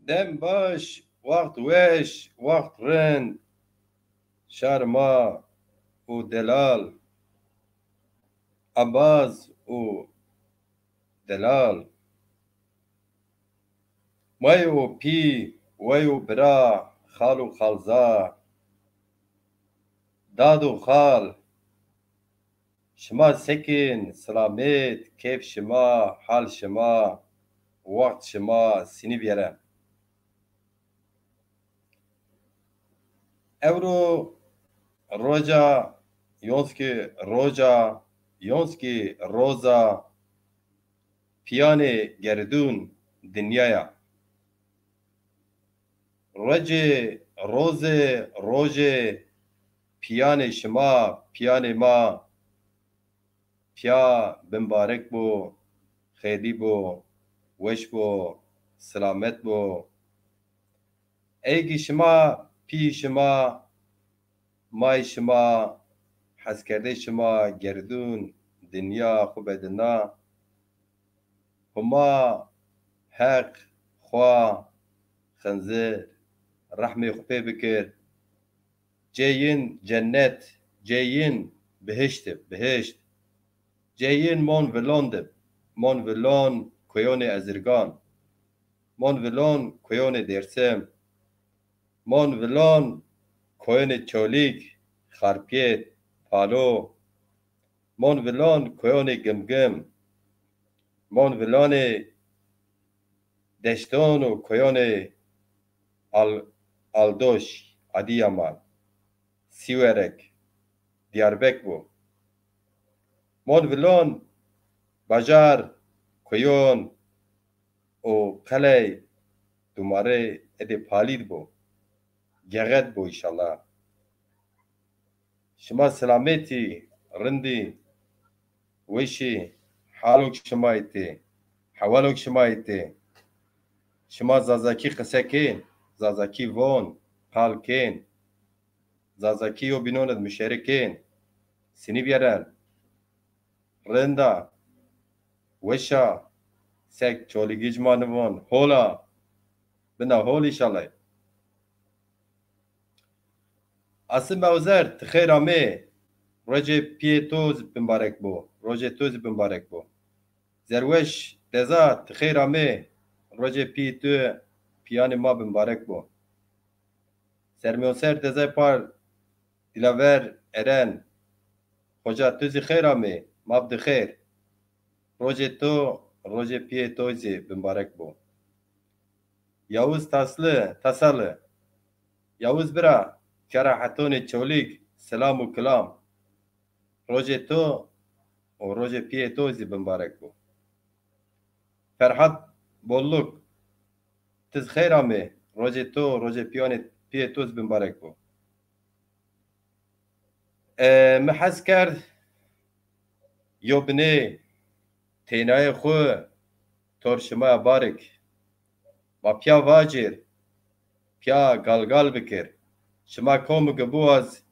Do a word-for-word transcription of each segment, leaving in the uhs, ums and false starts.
Dem baş, wext weş, wext rind. Şar ma û delal, embaz û delal. May û pî, wey û bira, xal û xalza, dad û xal. Şima sekîn, silamet, keyf şima, hal şima, wext şima sinî biyeren. Ewro roja, yonskî roja, yonskî roza, pîyanê gerdûn dinyaya. Rocê, rozê, rojê, pîyanê şima, pîyanê ma, pîya bimbarek bo, xeyrlî bo, weş bo, silamet bo. Ey ki şima, pî şima, may şima, heskerdê şima gerdûn, dinya xwu bedina. Huma, Heq, Xwa, Xinzir, rehmê xwu pê bikir. Cê yin cennet, cê yin bihişt ib, bihişt. Cê yin Mon Vilon dib, Mon Vilon koyonê Ezirgan, Mon Vilon koyonê Dêrsim, Mon Vilon koyonê Çolîg, Xarpêt, Palo, Mon Vilon koyonê Gimgim, Mon Vilonê deşton û koyonê Al-, Aldoş, Adîyaman, Sîwerek, Diyarbek bo. Mon Vilon bajar, koyon û qeley dumarê edê palîd bo. Geğet bo înşallah. Şima selametî, rindî, weşî, halok şima yê tê, hewalok şima yê tê. Şima zazakî qise kên, zazakî von, qal kên. Zazakî yo bînon id muşerikên. Sinî bîyeren. Rind a. Weş a. Sek Çolîgij ma nivon. Hol a. Bina hol înşallah. Asim Ewzer, ti xeyr amê. Rocê pîyê to zî bimbarek bo. Rocê to zî bimbarek bo. Zerweş Deza, ti xeyr amê. Rocê pîyê to, pîyanê ma bimbarek bo. Sermîyonser Dezay Par, Dilaver Eren, xoca tu zî xeyr amê, ma bi di xeyr. Rocê to, rocê pîyê to zî bimbarek bo. Yavuz Taslı, Tasalı. Yavuz bira, kera hetonê Çolîg, selam û kilam. Rocê to û rocê pîyê to zî bimbarek bo. Ferhat Bolluk, ti zî xeyr amê. Rocê to, rocê pîyanê, pîyê to zî bimbarek bo. E, mi hes kerd, yo binê tênayê xwu tor şima ya barik. Ma pîya vacir, pîya galgal bikir. Şima komu ki biwaz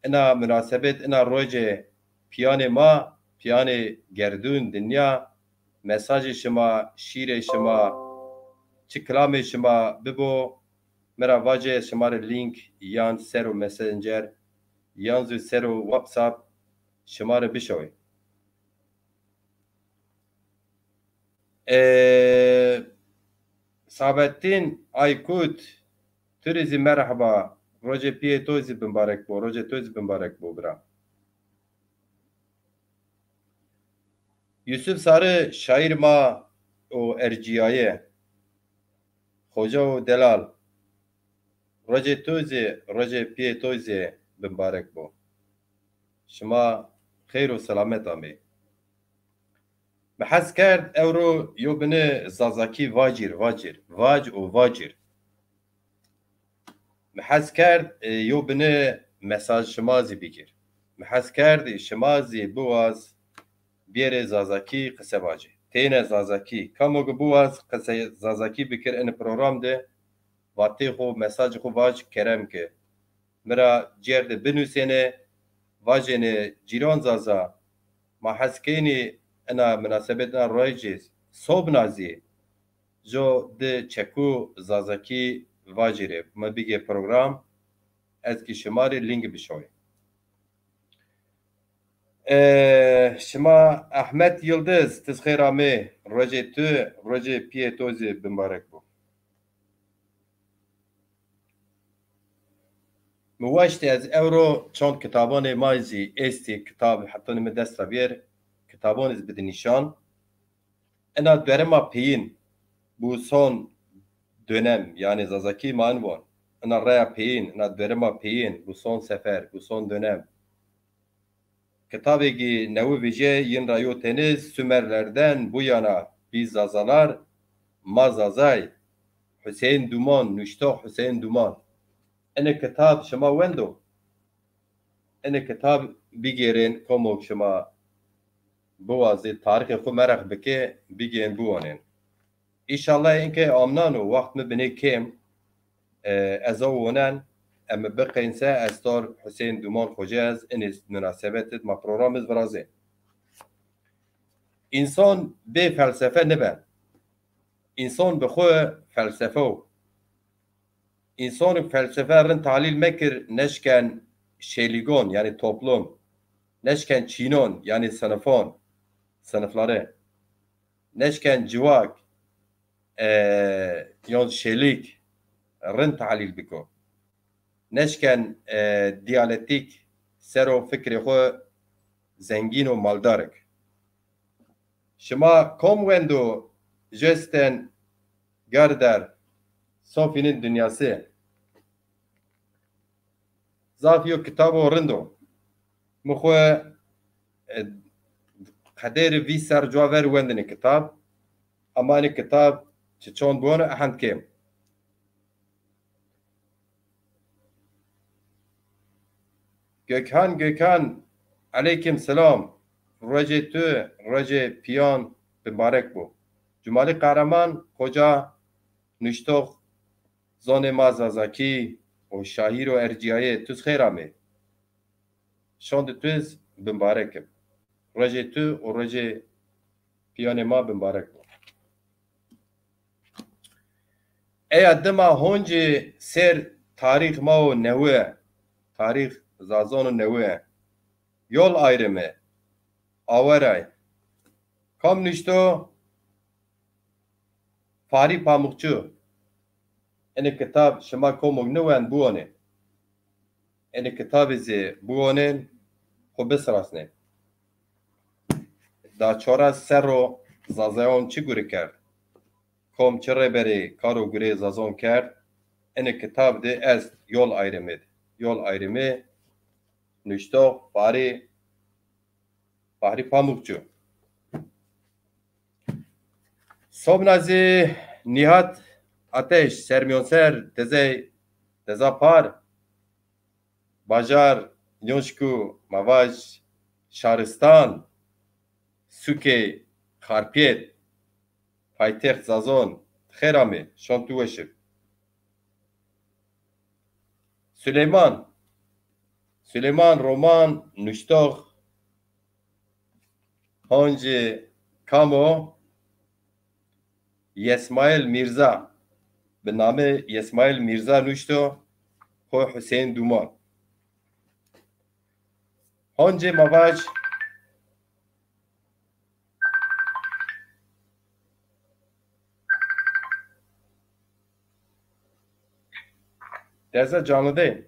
ina munasebet, ina rocê pîyanê ma, pîyanê gerdûn, dinya, mesajê şima, şîrê şima, çi kilamê şima bibo, mi ra vacê ez şima rê lînk yan ser o Messenger, yan zî ser o WhatsApp şima rê bişawê. E, Sabettin Aykut, tu rê zî merheba. Rocê pîyê to zî bimbarek bo. Rocê to zî bimbarek bo bira. Yusuf Sarı şaîr ma û ercîyaye, xoca û delal. Rocê to zî, rocê pîyê to zî bimbarek bo. Şima xeyr û selamet amê. Mi hes kerd ewro yo bini zazakî vacîr, vacîr, vac û vacîr. Mi hes kerd, e, yo bini mesaj şima zî bigir. Mi hes kerd şima zî biwaz bêrê zazakî qise vacê. Têne zazakî. Kamo ki biwaz qise zazakî bikir ini program de, vatê xo, mesajê xo vac, kerem ki. Mi ra cêr de binusêne, vacêne cîran zaza, ma hes keynî ina munasebet, ina roycê sobna zî jo di çekû zazakî vajîrê. Mi bigê program, ez kî şima rê lînk bişoyê. E, şima Ahmet Yildiz, ti zî xêr amê. Rojê tu, rojê pîyê to zî bimbarek bo. Mi waştî ez ewro çond kitabanê ma zî estî, kitab hetanî mi dest ra bîyer, kitabanê zî bidî nîşan. Ina derema peyîn, bu son dönem, yanî zazakî ma in von. Ina reya peyîn, ina derema peyîn, bu son sefer, bu son dönem. Kitabêkî newi vejîyayê, yin ra yo tenê, Sümerlerden bu yana biz Zazalar, ma Zazay, Hüseyin Duman, nuştox Hüseyin Duman. Enê kitab şima wendo? Enê kitab bigêrên, komok şima biwazê, tarîxê xwu meraq bikê, bigên biwanên. Înşallah inkê amnano, waxt mi binê kêm, e, ez o wonen, em biqeynse, ez tor Hüseyin Duman Xoce ez, inê munasebet id ma program iz virazê. Însan bê felsefe niben. Însan bi xwu felsefe o. Însanî felsefe rind tahlîl mekir, neşken şêlîgon, yanî toplum, neşken çînon, yanî sinifon, sinifları, neşken ciwak, e, yon şêlîk rind tahlîl biko. Neşken, e, diyalektîk ser o fikrê xwu zengîn û maldar ik. Şima kom wendo Jesten Gardar, Sofînin Dinyası? Zaf yo kitabo rind o. Mi xwu, e, qederî vîst serr cuwa ver wendinê kitab. Ama enê kitab çi çond biwano, ehend kêm. Gökhan, Gökhan, eleykim selam. Rojê tu, rojê pîyan bimbarek bo. Cumalî Qehreman, Xoca, nuştox zonê ma Zazakî û şahîr û ercîyayê, tu zî xêr amê. Şondê tu zî bimbarek ib. Rojê tu û rojê pîyanê ma bimbarek bo. Eya dima honcî ser tarîx ma o newi, tarîx Zazon o newi. Yol ayrımı. Aweray. Kam nuşto? Fahri Pamukçu. Enê kitab şima komok niwen biwonê. Enê kitabî zî biwonên, xwu bisirasnên. Da çoras serro Zazayon çi guri kerd? Kom çi rêberî kar û gurê Zazon kerd? Enê kitab de est yol ayrımı. Yol ayrımı, nuştox Fahri, Fahri Pamukçu. Sobna zî Nihat Ateş, Sermiyonser, Dezey, Deza Par, Bajar, Yonşku, Mavaj, Şaristan, Sukê Xarpêt, paytext Zazon, xêr amê, şon tu weş ib. Süleyman, Süleyman Roman, nuştox, honcî kam o? Yesmail Mirza, bi namê Yesmail Mirza nuşto, xo Hüseyin Duman. Honcê ma vaj, Deza canlı değil.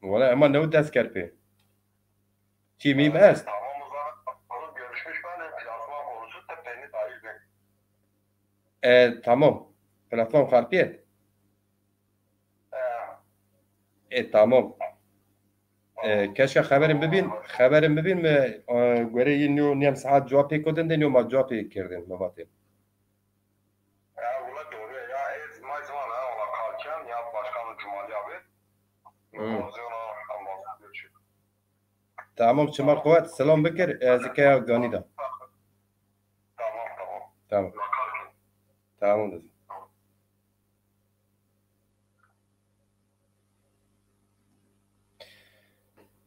Wala ema new dest kerd pê. Çî mîm est? Tamam, o zaman görüşmüş ben, platform konusu da beni dair. E, tamam. Platform xarpîye. E, tamam. E, keşke xeberin bibîn, xeberin bibîn mi, e, gorê yî nîyo nîyem saet cewab pê kodin de nîyo ma cewab pê kerdin, mi vatên. Ya, wala doğru ya. Ez may zaman ha, ona kalken ya başkanı Cumali abi. Hı. Tamam, çima quwet, selam bikir, ez ke ya ganî da. Tamam, tamam. Tamam. Tamam dedim.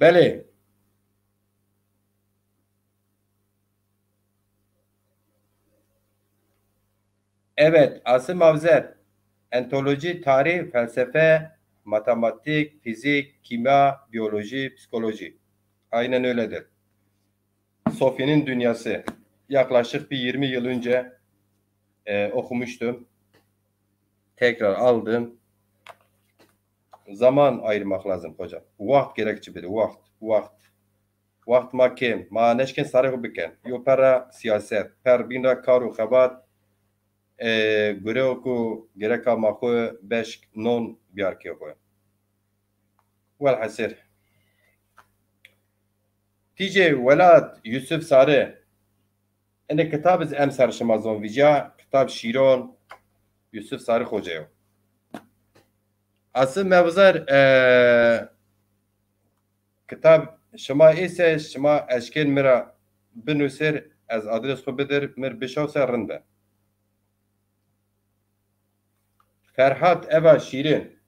Belê. Evet, Asim Avzer. Entoloji, tarih, felsefe, matematik, fizik, kimya, biyoloji, psikoloji. Aynen öyledir. Sofi'nin Dünyası. Yaklaşık bir yirmi yıl önce e, okumuştum. Tekrar aldım. Zaman ayırmak lazım hocam. Waxt gerekçi bir de, waxt, waxt. Waxt ma kêm, ma neşkên sarê xo biken. Yo per ra siyaset, per bîn ra kar û xebat, e, gureo ku gereka ma xo beşk non biyar kê xo. Welhasil. Tîjê welat Yusuf Sarı. Ene kitab iz emser şima zon vîca, kitab şîron Yusuf Sarı Xoca yo. Asıl mevzar, e, kitab şima êse, şima eşkên mi ra binusir, ez adres xo bidir, mir bişawse rind be. Ferhat Eva Şîrin.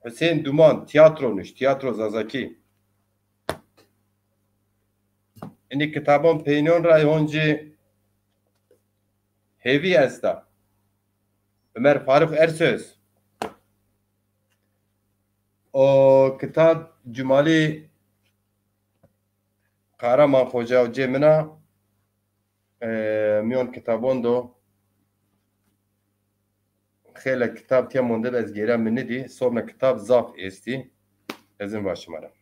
Husên Duman, tiyatro nuş, tiyatro Zazakî. Inî kitabon peynon ra honcî hêvî esta. Ömer Faruk Ersöz. O kitab Cumali Kahraman Xoca cê min a, e, miyon kitabon do. Xeylek kitab tiya monde bi, ez gêra mi nidî. Sobna kitab zaf êstî. Ez in va şima ra.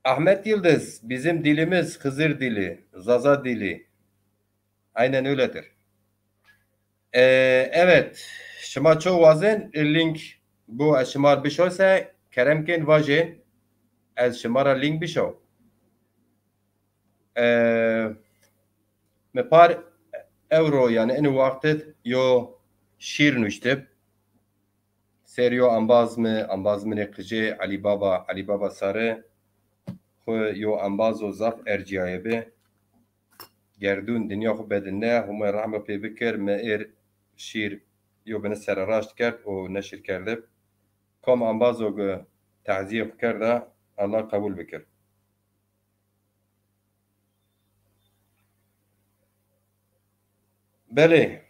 Ahmet Yıldız, bizim dilimiz Hızır dili, Zaza dili. Aynen öyledir. Ee, evet, şima ço wazên link bu ez şima r bişose kerem kên vajên ez şima ra link bişo. Ee, mi par ewro yani en waqtit yo şîr nuştib. Ser yo embaz mi, embaz mi nê qijê Elî Baba, Elî Baba Sarı, xwu yo embazo zaf ercîyaye bi. Gerdûn dinya xwu bedilne, Homay rehme pê bikir, mi êr şîr yo bini sereraşt kerd û neşir kerdib. Kom embazo gi tazîyê xwu kerda, Allah qebul bikir. Belê.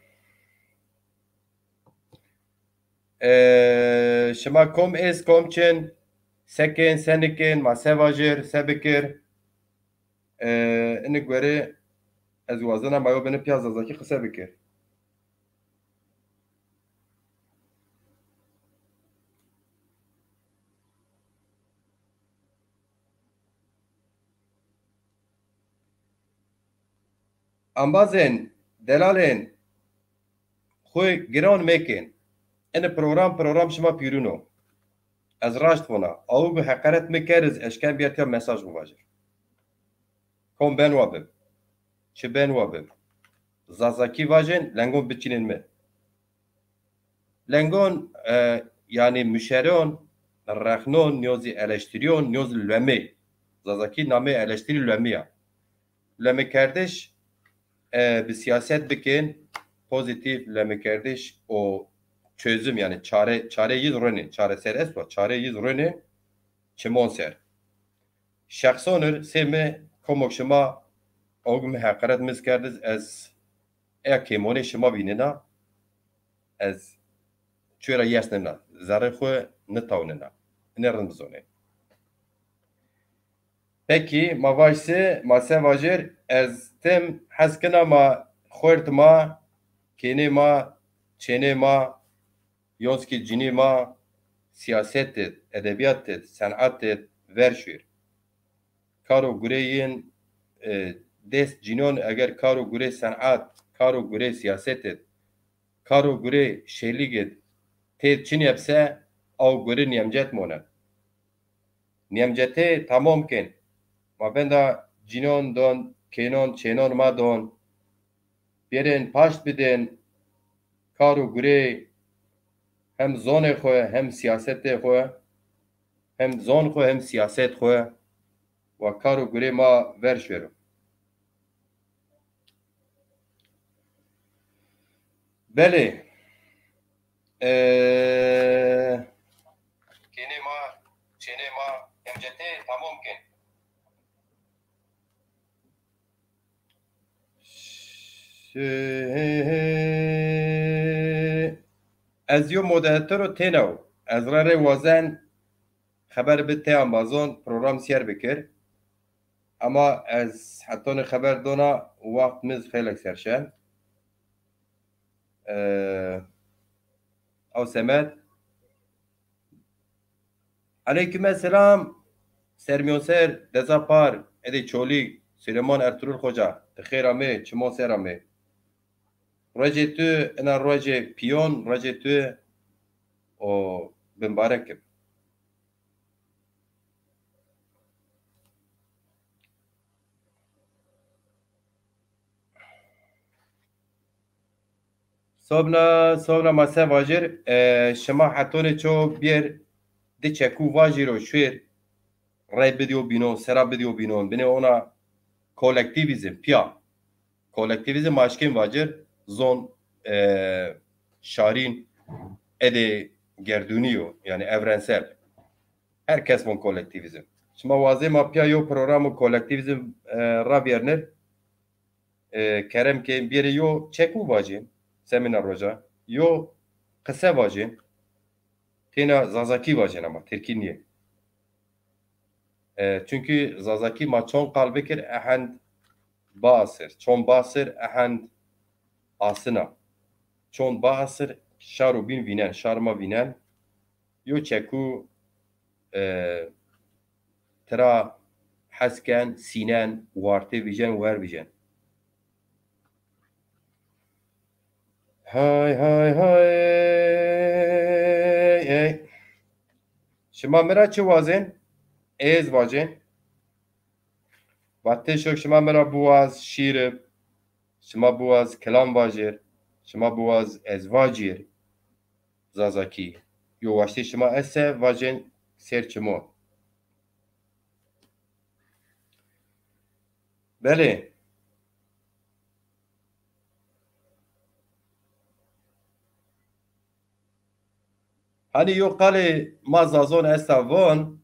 E, şima kom êst, kom çin, se kên, se nikên, ma se vajir, se bikir. E, ini guerê ez wazena ma yo bini piya Zazakî qise bikir. Embazên, delalên, xwu giran mekên. Ene program, program şima pîrûn o. Ez raşt vona. Aw bi heqaret mi keriz, eşken bîya tiya mesaj mi vajir. Kom ben wa bib. Çi ben wa bib. Zazakî vajên, lengon biçînên mi. Lengon, e, yani muşeron, rexnon, niyozî eleştiriyon, niyozî lwemê. Zazakî namê eleştirî lwemî ya. Lemekerdiş, e, bi siyaset bikên, pozîtîf lemekerdiş û çözüm, yani çare, çare yiz rönê, çareser esto, çare yiz rönê çimon ser. Şexsonir sê mi komok şima awg mi heqaret miz kerdiz, ez eya kêmonê şima vînena, ez çû ra yes nina, zerrê xwu nitawnena. Inê rind bizonê. Pekî, ma vaj se, ma se vajir, ez tim hes kena ma xwert ma, kênê ma, çênê ma, yonskî cinî ma, siyaset id, edebiyat id, senat id ver şûr. Karo gurê yin, e, dest cinon eger karo gurê senat, karo gurê siyaset id, karo gurê şêlig id têd çinî eb se, aw guri nîyemcet mone. Nîyemcetê tamom kên. Ma venda cinon don, kênon, çênon ma don. Bêrên paşt bidên, kar û gurê Hem zonê xo, hem sîyasetê xo, hem zon xo, hem sîyaset xo, wa kar û gurê ma ver şêro. Belê. Ee, kênê ma, çênê ma, M C T tamam kên. Şey, ez yo moderatoro têna o. Ez rê rê wazen xeber bi tê ambazon program sîyer bikir. Ama ez hetonê xeber dona, waxt mi zî xeylek ser şen. Ee, ew semed. Aleyküm selam. Sermîyon ser, Deza Par, Edê Çolîg, Silêman Ertuğrul Xoca, ti xêr amê, çimon ser amê. Rocê tu, ina rocê pîyon, rocê tu o bimbarek ib. Sobna, sobna ma se vajir, e, şima hetonê ço bîyer di çekû vajîr û şuêr rey bidîyo bînon, sera bidîyo bînon. Binê ona kolektîvîzm, pîya. Kolektîvîzm ma eşkên vajir, zon, e, şarîn, edê gerdûnî yo, yanî evrensel. Her kes von kolektîvîzm. Şima wazê ma pîya yo programu kolektîvîzm, e, ravîyernir. E, kerem ke bêrê yo çekû vajên, semîna roja, yo qise vajên, têna zazakî vajên ama tirkî nîyê. E, çunkî zazakî ma çond qal bikir ehend baasir, çond baasir ehend asina. Çond baasir şar û bîn vînen, şar ma vînen. Yo çekû, e, tira hes ken, sînen, wartê vîjen, wer vîjen. Hay, hay, hay, ey. Şima mi ra çi wazên? Ez vacên. Vatê şok şima mi ra biwaz şîr ib, şima biwaz kilam vajêr, şima biwaz ez vacîr. Zazakî. Yo waştê şima ese vacên ser çimo. Belê. Hanî yo qalê ma zazon esta von,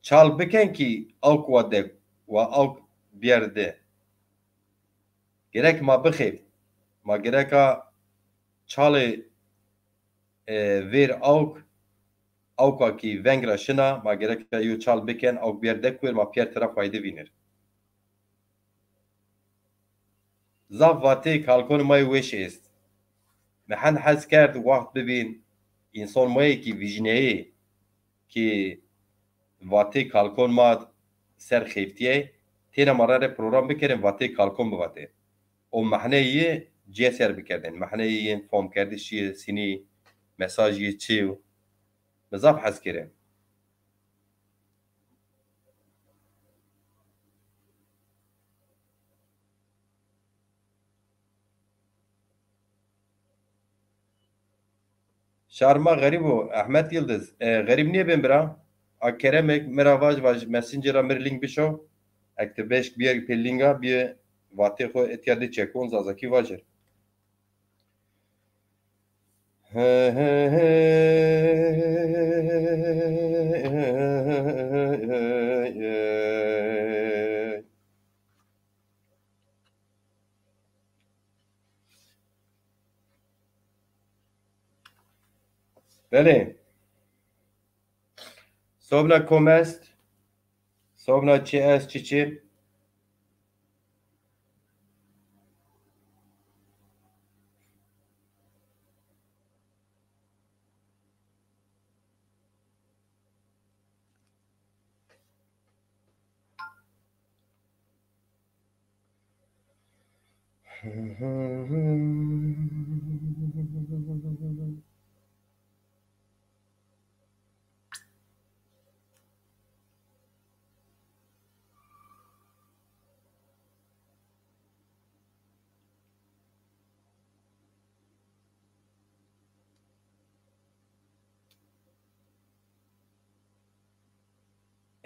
çal biken kî awk wa de, wa awk bîyer de. Gerek ma bixêb. Ma gereka çalê, e, vêr awk, awka kî veng ra şina, ma gereka yo çal biken, awk bîyer de kuêr, ma pîyer tira fayde vînir. Zaf vatê kalkon ma yê weş est. Mi hend hes kerd waxt bibîn, înson ma yê kî vîjneyê kî vatê kalkon ma ser xeftîyê, têna ma ra rê program bikerên, vatê kalkon bivatê. O mehneyê yê cê ser bikerdên. Mehneyê yên fomkerdişî yê, sînî mesajî yê çi yo. Mi zaf hes kerê. Şar ma xerîb o, Ehmed Yildiz. E, xerîb nêbên bira. A keremek mi ra vaj, vaj Messenger ra mi rê link bişo. Ek ti beşk bîyer pê linga, bîye vatê xo etya di çekon zazakî vajir. Belê. Sobna kom est? Sobna çi est, çi çi?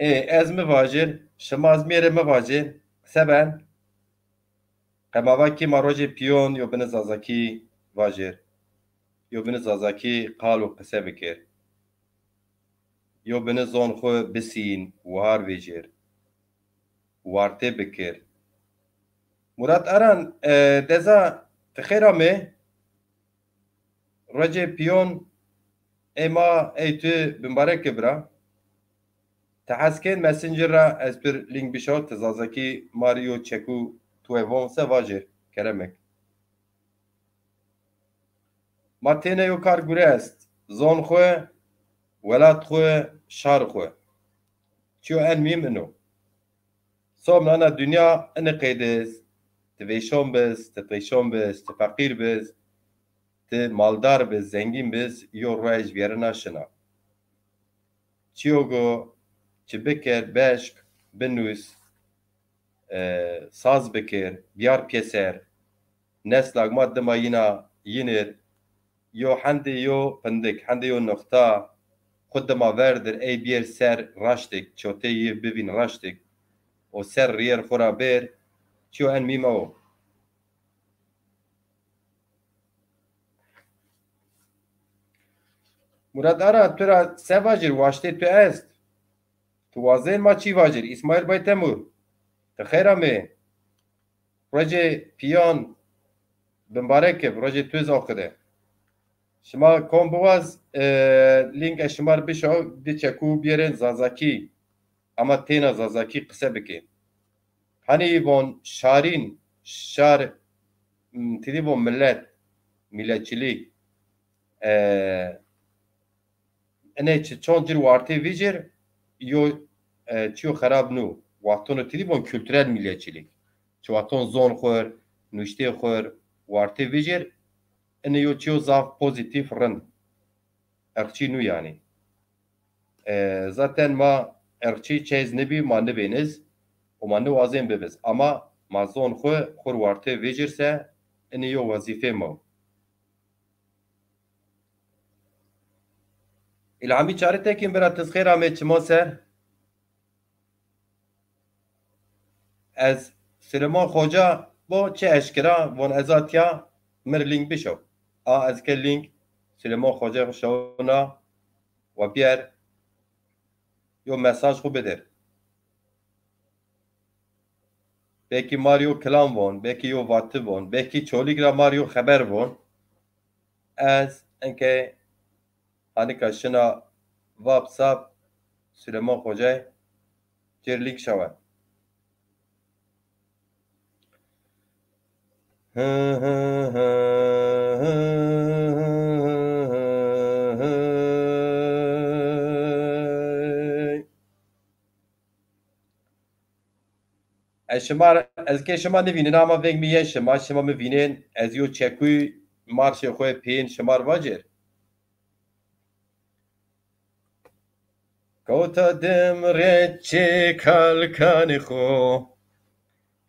Ê, ez mi vajir, şima ez mi yê rê mi vajê. Qise ben. Qe ma va kî ma rojê pîyon yo binê Zazakî vajir. Yo binê Zazakî qal û qise bikir. Yo binê zon xwu bisîn, wahar vejir. Wartê bikir. Murat Aran, e, deza ti xêr amê. Rojê pîyon ey ma ey tu bimbarek ke bira. Ti hes kên Messenger ra ez pir link bişaw, ti Zazakî ma rê yo çekû tuwe von se vajêr, keremek. Ma têne yo kar gure est. Zon xwu, welat xwu, şar xwu. Çiyo en muhîm ino. Som nana dinya ini qeyd iz. Ti veyşon biz, ti teyşon biz, ti feqîr biz, ti maldar biz, zengîn biz, yo ruej vîyerina şina. Çiyo go, çi biker, beşk, binus, e, saz bikir, biyar pêser, nesla ma dima yina yinir, yo hendê yo pindik, hendê yo nuqta, xwu dima verdir, ey biyêr ser raştik, çotê yi bivîn raştik, o ser riyêr xwu ra bêr, çiyo en muhîm o. Murat Ara, tu ra se vajir, waştê tu est? Tu wazên ma çî vajir? Îsmaîl Baytemur, ti xêr amê. Rojê pîyan bimbarek ib, rojê tu zî oqide. Şima kom biwaz, e, link ez şima rê bişaw, di çekû biyerên Zazakî. Ama têna Zazakî qise bikê. Hanî von şarîn, şar, m, tidî von millet, milletçilik. E, Ene çi çond cir wartê vîcir, yo, e, çiyo xerab nu. Wextono tidî von kültürel milliyetçilik. Çi wexton zon xur, nuştê xur, wartê vîcir, ene yo çiyo zaf pozitif rind. Irqçî nu yanî. E, zaten ma irqçî çeyz nibî, ma nibêniz û ma niwazên bibiz. Ama ma zon xu xur wartê vîcir se, ene yo wezîfê ma. Îlhamî Çarî Tekîn bira, ti zî xêr amê çiman ser. Ez Silêman Xoca bo çi eşkera von ez a tiya mi rê link bişo. A ez ke link Silêman Xoca şewna wa biyer yo mesaj xu bidir. Belkî ma rê yo kilam von, belkî yo vati von, belkî Çolîg ra ma rê yo xeber von. Ez enke hanika şina vap sap Silêman Xocay cêr lîk şawe. Ez şima, ez ke şima nivînin ama veng mi yen şima, şima mi vînên, ez yo çekûy marşê xo peyên şima rê vacêr. Kewta dim reçê kalkanê xo,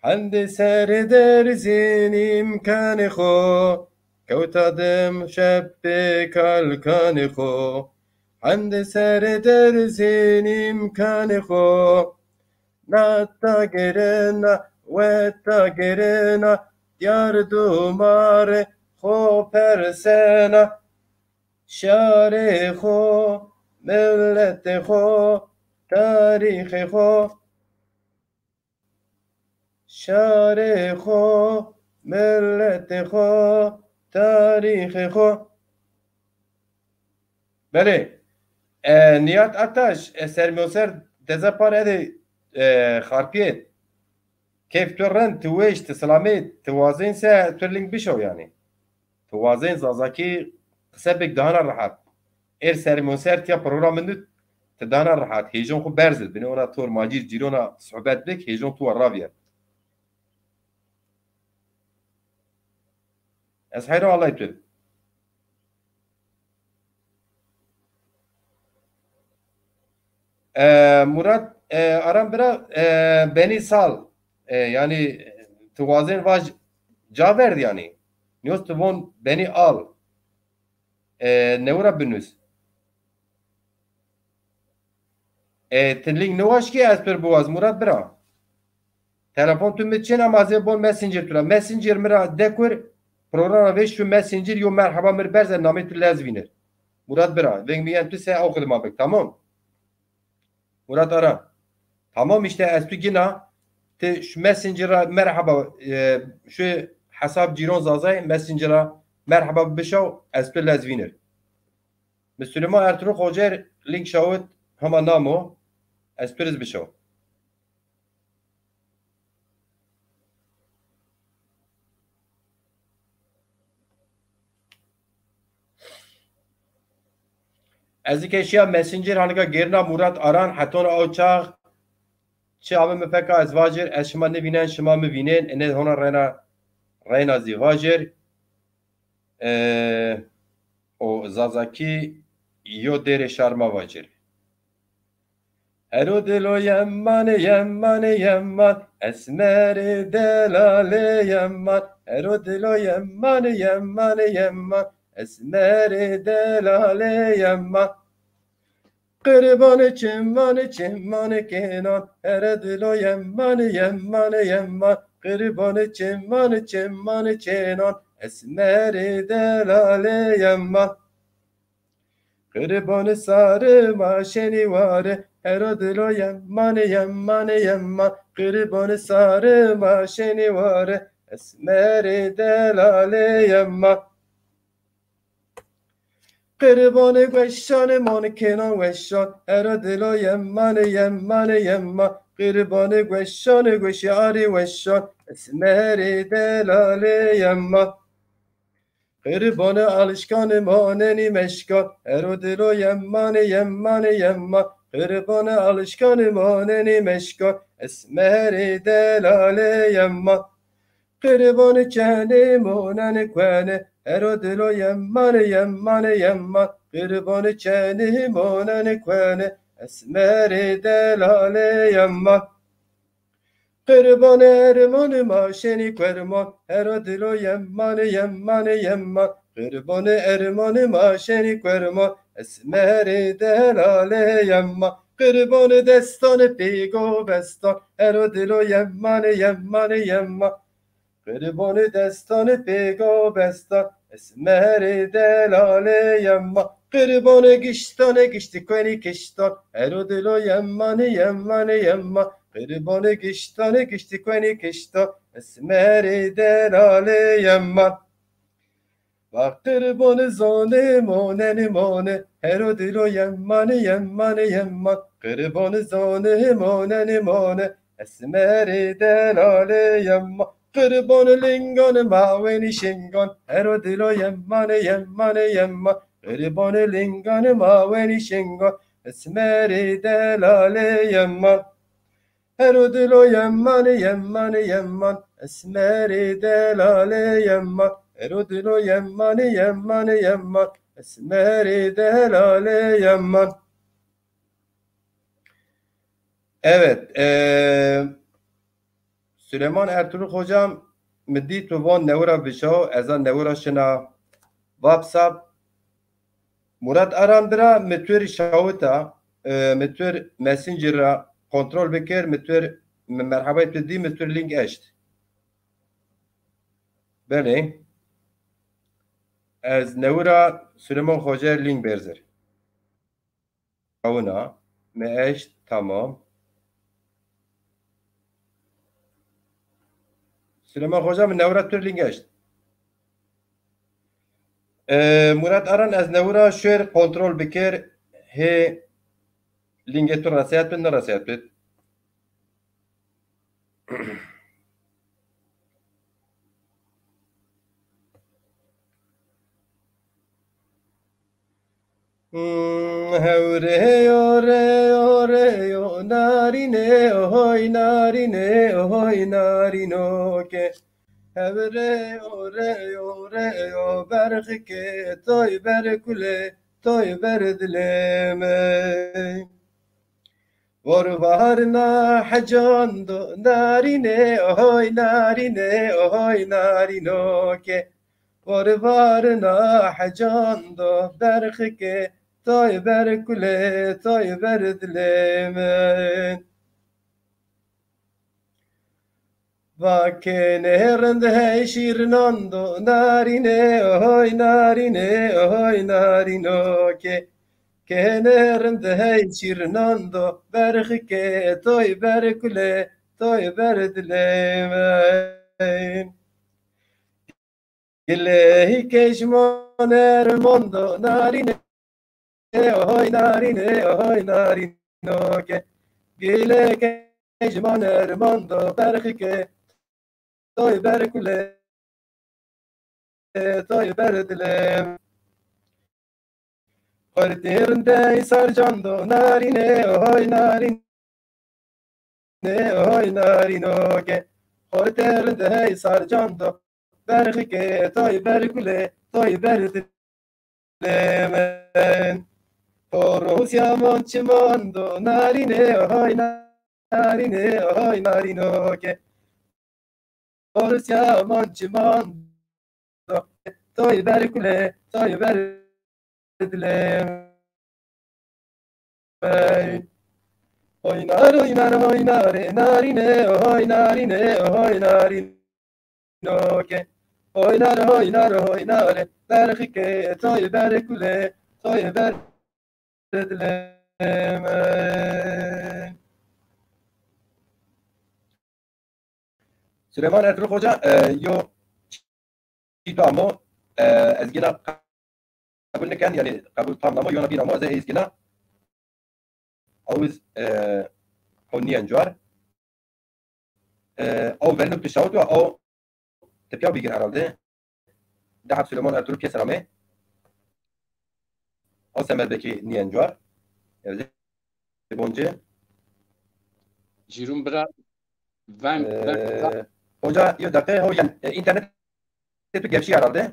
hendê ser derzên îmkanê xo. Kewta dim şepê kalkanê xo, hendê ser derzên îmkanê xo. Nata girina, weta girina, diyar dumare xo persena. Şarê xo, miletê xo, tarîxê xo. Şarê xo, miletê xo, tarîxê xo. Belê. E, Nîhat Ataş, e, sermyoser deza par edê, e, xarpiyêt. Keyf tu rind, tu weş, tu silamêt, tu wazên se tu link bişo yanî. Tu wazên Zazakî qise bik dahana rehat. Êr sermyoser tiya programê nut tu dahana rehat. Hêjon xu berzid. Binê ona tor macîr cîrona sohbet bik, hêjon tu wa ravîyer. Ez heyran Allahî tu. E, Murat, e, Aram bira, e, benî sal. E, yanî tu wazên vaj ca verd yanî. Nîyoz tu von benî al. E, newe ra binus. E, ti link niwaşt ki ez tu rê biwaz, Murat bira. Telefon tu mi çin ama ez ê bon Messenger tu ra. Messenger mi ra dekur, program ra vêş tu Messenger yo merheba mi r berze namê tu lez vînir. Murat bira, veng mi yen tu se ew xidma bik, tamam? Murat Aran. Tamam işte ez tu gina, ti şu Messenger ra merheba, e, şu hesab Cîron Zazay Messenger ra merheba bişaw, ez tu lez vînir. Mi Süleyman Ertuğrul Hoca r link şawit hema namo, ez tu rê zî bişaw. Ez zî ke şiya Messenger hanika gêrna Murat Aran, hetona ew çax çi abi mi feka ez vacir, ez şima nivînen, şima mi vînên, ene hona reyna, reyna zî vacir. E, o Zazakî yo dêrê şar ma vacir. Hero dilo yemane, yemane, yeman, esmerê delalê yeman. Hero dilo yemane, yemane, yeman, esmerê delalê yeman. Qirbanê çimanê, çimanê kênan, here dilo yemane, yemane, yeman. Qirbanê çimanê, çimanê çênan, esmerê delalê yeman. Qirbanê sarê ma şenî ware, hero dilo yemane, yemane, yeman. Qirbanê sarê ma şenî ware, esmerê delalê yeman. Qirbanê gueşanê manê kênan weşan, hero dilo yemane, yemane, yeman. Qirbanê gueşanê gueşê arê weşan, esmerê delalê yeman. Qirbanê alişkanê manenî meşkan, hero dilo yemane, yemane, yeman. Qirbanê alişkanê manenî meşkan, esmerê delalê yeman. Qirbanê çenê monenê kuene, hero dilo yemane, yemane, yeman. Qirbanê çenê monenê kuene, esmerê delalê yeman. Qirbanê ermanê ma şenî kuerman, hero dilo yemane, yemane, yeman. Qirbanê ermanê ma şenî kuerman, esmerê delalê yeman. Qirbanê destanê pêgo bestan, hero dilo yemane, yemane, yeman. Qirbanê destanê pêga besta, esmerê delalê yema. Qirbanê giştanê giştî kuenî kiştan, hero dilo yemanê, yemanê, yema. Qirbanê giştanê giştî kuenî kiştan, esmerê delalê yema. Va qirbanê zonê monenê mone, hero dilo yemanê, yemanê, yema. Qirbanê zonê monenê mone, esmerê delalê yema. Qirbanê linganê mawenî şingan, hero dilo yemanê, yemanê, yema. Qirbanê linganê mawenî şingan, esmerê delalê yema. Hero dilo yemanê, yemanê, yeman. Esmerê delalê yeman. Hero dilo yemanê, yemanê, yeman. Esmerê delalê yeman. Evet, e, Süleyman Ertuğrul hocam, mi dî tu von newira bişaw, ez a newira şina WhatsApp. Murat Aran bira mi tu rê şawita, e, mi tu rê Messenger ra kontrol bikir, mi tu rê, mi merhebayê tu dî, mi tu rê link eşt. Belê. Ez newira Süleyman Hoca rê link berzir. Awna, mi eşt, tamam. Süleyman Hoca, mi newra tu rê link eşt. E, Murat Aran, ez newra şêr kontrol bikir, hê lingê tu reseyet bid, nereseyet bid. Hmm, hewrêyo, rêyo, rêyo, narînê, ohoy, narînê, ohoy, narîno ke. Hewrêyo, rêyo, rêyo, berxike, toy ber kulê, toy ber dilê mi. Vor varna hecan do, narînê, ohoy, narînê, ohoy, narîno ke. Vor varna hecan do, berxike, Toy ber kulê, toy ber dilê min. Va kênê rind hey şîrinan do, narînê, ohoy narînê, ohoy narîno ke. Kênê rind hey şîrinan do, berxikê, toy ber kulê, toy ber dilê min. Gilehî kejman erman do, narînê, ohoy narînê, ohoy narîno ke. Gilehî kejman erman do, berxikê, toy ber kulê, toy ber dilê. Xortê rindey sarcan do, narînê, ohoy narînê, ohoy narîno ke. Xortê rindey sarcan do, berxikê, toy ber kulê, toy ber dilê min. Porosya man çiman do, narînê, ohoy narînê, ohoy narîno ke. Porosya man çiman do, toy ber kulê, toy ber dilê. Oynar, oynar, oynar, e, narîne, oy narîne, oy narîno ke. Oynar, oynar, oynar, e, berxike, toy ber kulê, toy ber dilê min. Süleyman Ertuğrul Hoca, e, yo çî to amo, e, ez gina qebul niken, yanî qebul tam namo, yona bîn amo, ez ê ez gina. Awiz, e, ho nîyen cuar. E, aw vernik tu şawit wa, aw tepya bigir herhalde. Dehab Süleyman Ertuğrul piyê selamê. Aw Semed Bekî nîyen cuar. Evde bonce. Cîrûn bira veng, veng. E, hoca, yo deqe, ho yen, e, internet tu gevşî herhalde.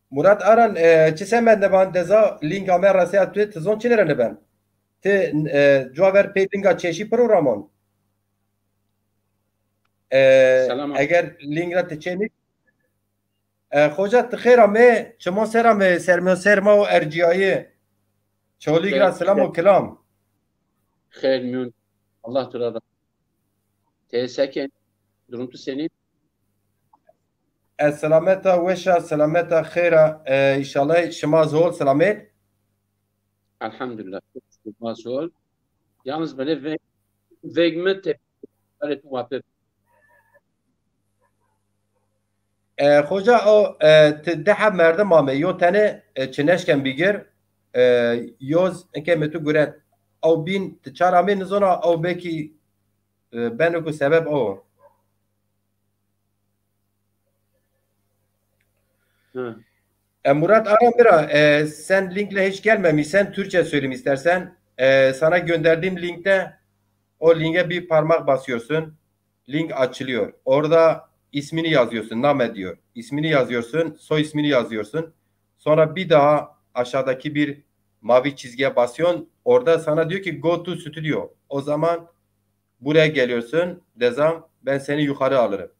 Murat Aran, e, çi semed niben deza link ame resê tu, ti zon çinê ra niben? Ti, e, cuwa ver pey linka çeşî programon. E, selam abi. Eger link ra ti çênî, e, xoca ti xêr amê, çimon ser amê, sermîyon ser ma û ercîyayî. Çolîg ra selam û kilam. Xêr mîyon. Allah tu ra razî. Ti seke, durum tu senî? Ez selamet a, weş a, selamet a, xêr a. E, înşallah şima zî hol selamet. Elhamdulillah. Şima zî hol. Yalnız bele ve-, veng mi te-, tu wapê. E, xoca, o, e, ti deheb merdim ame, yo tene, e, çineşken bigir, e, yoz inke mi tu guret. Ew bîn ti çar amê nizona, ew belkî, e, beno ku sebeb o. Hı. E, Murat Aran bira, e, sen linkle hiç gelmemişsen, Türkçe söyleyeyim istersen. E, sana gönderdiğim linkte o linke bir parmak basıyorsun. Link açılıyor. Orada ismini yazıyorsun, name diyor. İsmini yazıyorsun, soy ismini yazıyorsun. Sonra bir daha aşağıdaki bir mavi çizgiye basıyorsun. Orada sana diyor ki "Go to studio". O zaman buraya geliyorsun, Dezam, ben seni yukarı alırım.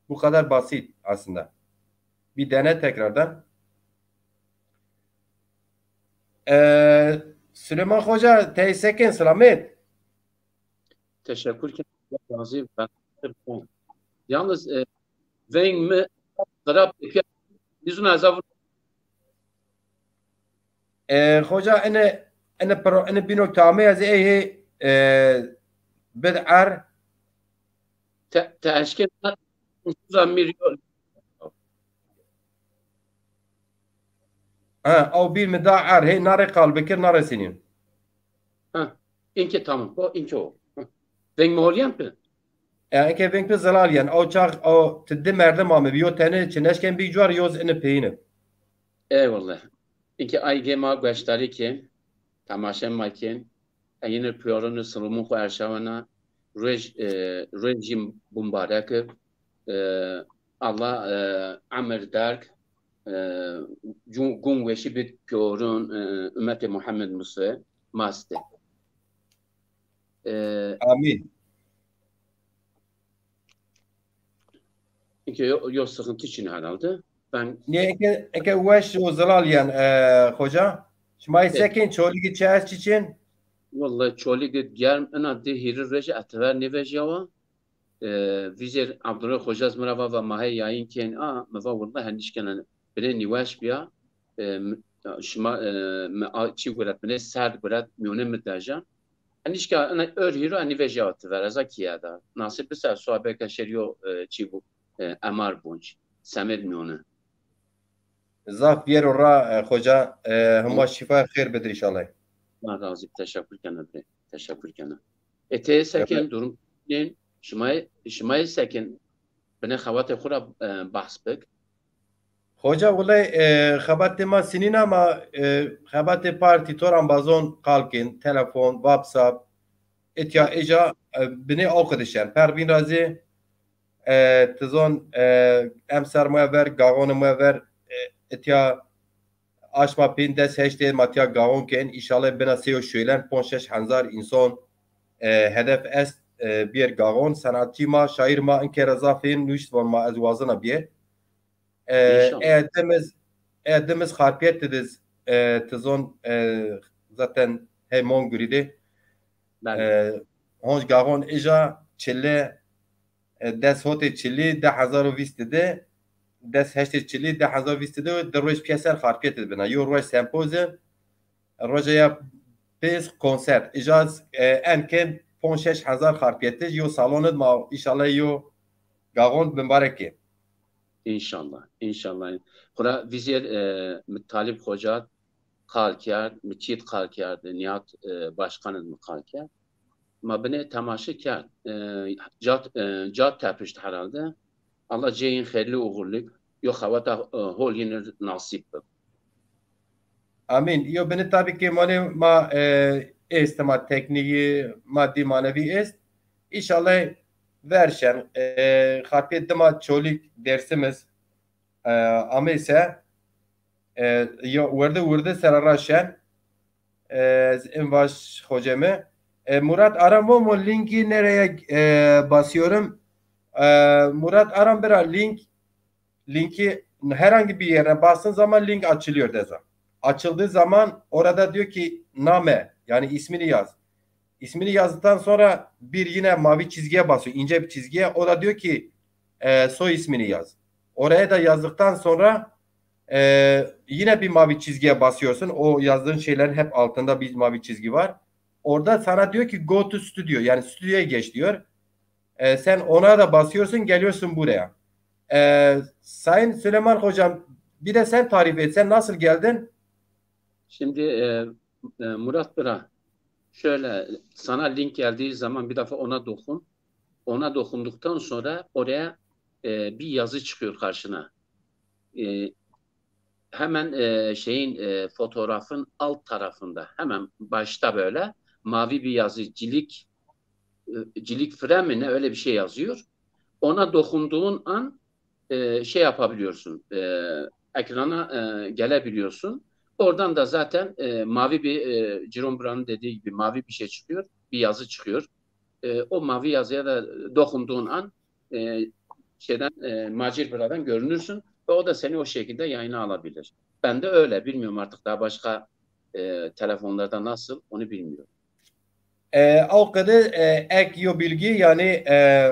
Bu kadar basit aslında. Bir dene tekrardan. Ee, Süleyman Hoca, tey seken, selamet. Teşekkür ken. Razî ben. Yalnız, e, veng mi xirab tepya. Nizûna ez a vur. E, xoca, ene, ene pro, ene bîno tamê ez ê hê, e, bid er. Te, te eşkên ucuza mîr yo. Ha, ew bîr mi da er, hê nare qal bikir, naresînî. Ha, inke tamam. O inke o. Ha. Veng mi holîyen pi? E, inke veng pi zilal yen. Ew çax, ew ti di merdim ame bi. Yo tene çi neşken bî cuar, yoz ini peyîni. Eyvallah. Inke ay ge ma gueştarî kên, temaşe ma kên. Eynir piyorunu sılımı xu erşawena. Ruej, e, ruej jim bumbarek. E, Allah, e, emir derg, e, gun, gun weşî bid piyorun, e, ümmetê Muhammed Musa maste. E, Amin. Inke yo, yo sıkıntı için herhalde. Ben Nê eke, eke weş û zilal yen, e, xoca? Şima yê se kên, Çolîgî çi est çi çin? Wellahî Çolîgî germ, ina di hîrî rojî etever nêvejîyawa. E, vîzêr Abdullah Xoca ez mi ra va, va ma hê yayîn kên a, mi va wellahî henîşkena, binê nîweş bîya. E, mi- şima, e, mi a- çî guret, binê serd guret, mîyonê mi dejan. Henîşka ina ör hîro enî vejîyawa ti ver, ez a kîye da. Nasîb bise soa beka şêr yo, e, çî bû, e, emar bonc, semêd mîyone. Zaf biyero ra, e, xoca, e, hima şîfa xêr bidir înşallah. Allah razî, teşekkür kena bre. Teşekkür kena. E, tê se kên, durum nên, şima, şima se kên, binê xebatê xwu ra, e, behs bik. Xoca, wulay, e, xebatê ma sinîn ama, e, xebatê partî to ra embazon qal kên, telefon, WhatsApp, itya êca, e, binê aw qidişen. Pervîn ra zî, e, ti zon, e, emser moya ver, gaxonê moya ver, e, itya aşma pîn des heştê ma tiya gaxon kên. Înşallah bina sey û şoylen ponc şeş hezar înson, e, hedef est, e, biyêr gaxon. Senatçî ma, şaîr ma, inkê ra zaf ên nuşt von ma ez wazena biyêr. E, Înşallah. E, dimiz, e, dimiz Xarpiyet didiz, e, ti zon, e, zaten hey Mongurî de. Belê. E, honc gaxon êca çili, e, des hotê çili, di hezar û vîst de, des heştê çili, di hezar û vîst de, di roj pîyeser Xarpiyet de bina. Yo roj sempozîum, roja ya pês konsert. Îcaz, e, en kêm ponc şeş hezar Xarpiyetij, yo salon id ma, înşallah yo gaxon bimbarek kê. Înşallah, înşallah. Xura vîzêr, e, mi Talîb Xoca qal kerd, mi Çît qal kerd, Nihat, e, Başkan id mi qal kerd. Ma binê temaşe kerd. E, cat, e, cat tepişt herhalde. Allah cêyin xeyrli uğurluk, yo xewata, e, hol yine nasip bi. Amîn. Yo binê tabî ke malê ma, e, est, ma teknîkî, madî, manevî est. Înşallah verşen, e, Xarpiyet dima Çolîg Dêrsim iz, e, ameyse, e, yo wirdi wirdi sera ra şen. E, ez in vaş xocemi. E, Murat Aram, o mu linki nereye, e, basıyorum? E, Murat Aram, bira, link linki herhangi bir yerine bastığın zaman link açılıyor deza. Açıldığı zaman orada diyor ki name, yani ismini yaz. İsmini yazdıktan sonra bir yine mavi çizgiye basıyor, ince bir çizgiye. O da diyor ki, e, soy ismini yaz. Oraya da yazdıktan sonra, e, yine bir mavi çizgiye basıyorsun. O yazdığın şeylerin hep altında bir mavi çizgi var. Orada sana diyor ki go to studio, yani stüdyoya geç diyor. E, sen ona da basıyorsun, geliyorsun buraya. E, Sayın Süleyman Hocam, bir de sen tarif et. Sen nasıl geldin? Şimdi, e, e, Murat Bira, şöyle, sana link geldiği zaman bir defa ona dokun. Ona dokunduktan sonra oraya, e, bir yazı çıkıyor karşına. E, hemen, e, şeyin, e, fotoğrafın alt tarafında, hemen başta böyle mavi bir yazı, cilik, e, cilik fren mi ne, öyle bir şey yazıyor. Ona dokunduğun an, e, şey yapabiliyorsun, e, ekrana, e, gelebiliyorsun. Oradan da zaten, e, mavi bir, e, Jerome Brown'un dediği gibi mavi bir şey çıkıyor, bir yazı çıkıyor. E, o mavi yazıya da dokunduğun an, e, şeyden, e, Macir Bira'dan görünürsün ve o da seni o şekilde yayına alabilir. Ben de öyle, bilmiyorum artık daha başka, e, telefonlarda nasıl, onu bilmiyorum. E, aw qede, e, ek yo bilgi, yani, e,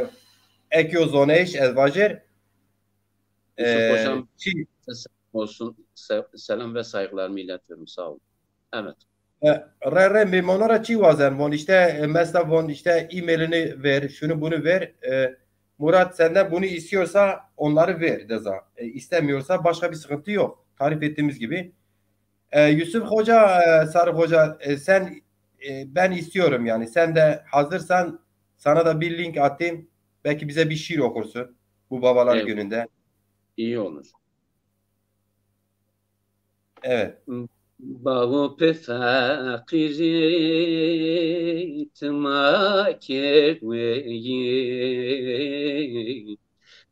ek yo zoneyş ez vajir. Yusuf E, Hocam, çi- olsun, se- selam ve saygılarımı iletiyorum. Sağ olun. Evet. E, re re mêmona ra çi wazen? Von işte, e, mesela von işte e-mailini ver, şunu bunu ver. E, Murat senden bunu istiyorsa onları ver deza. E, istemiyorsa başka bir sıkıntı yok. Tarif ettiğimiz gibi. E, Yusuf Hoca, e, Sarı Hoca, e, sen, e, ben istiyorum yani. Sen de hazırsan sana da bir link atayım. Belki bize bir şiir okursun bu babalar Evet. gününde. İyi olur. Evet. Bawo pê feqîrî ti ma kerd weyî,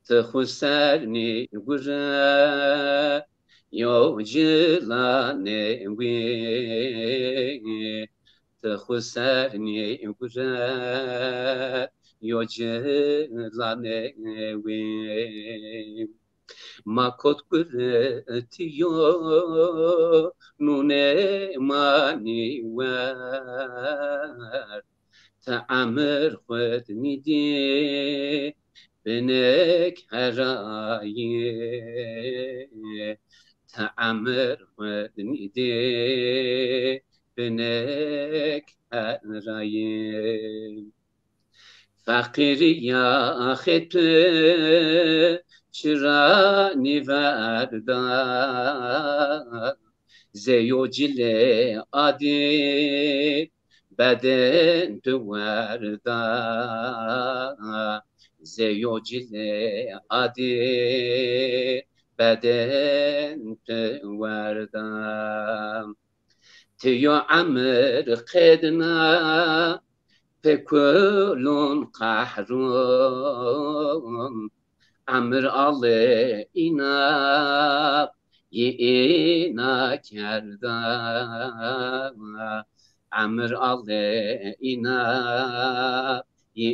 ti xwu ser nîgure yo cilanê wî, ti xwu ser nîgure yo cilanê wî. Ma kot guretiyo nune mani werd. Ti emir xud nîdî binek herayî. Ti emir xud nîdî binek herayî. Feqîrîya xetu çira nîverda. Zeyo cilê adî beden tu werda. Zeyo cilê adî beden tu werda. Ti yo emir qedna pekulun qahrun. Emir ale îna yi îna kerda. Emir ale îna yi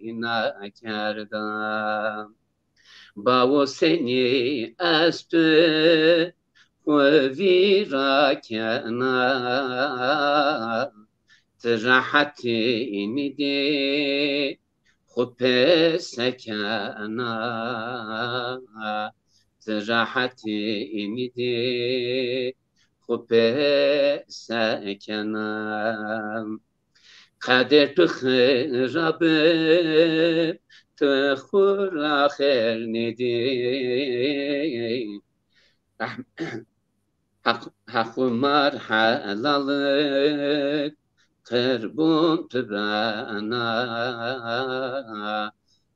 îna kerda. Bawo senî ez tu xwu vîra kena. Ti rehetî nîdî xwu pese kena. Ti rehetî nîdî xwu pese kena. Qeder tu xira bi, tu xwu ra xêr nêdî. Heq, Heq mar helalik qirbun tu bena.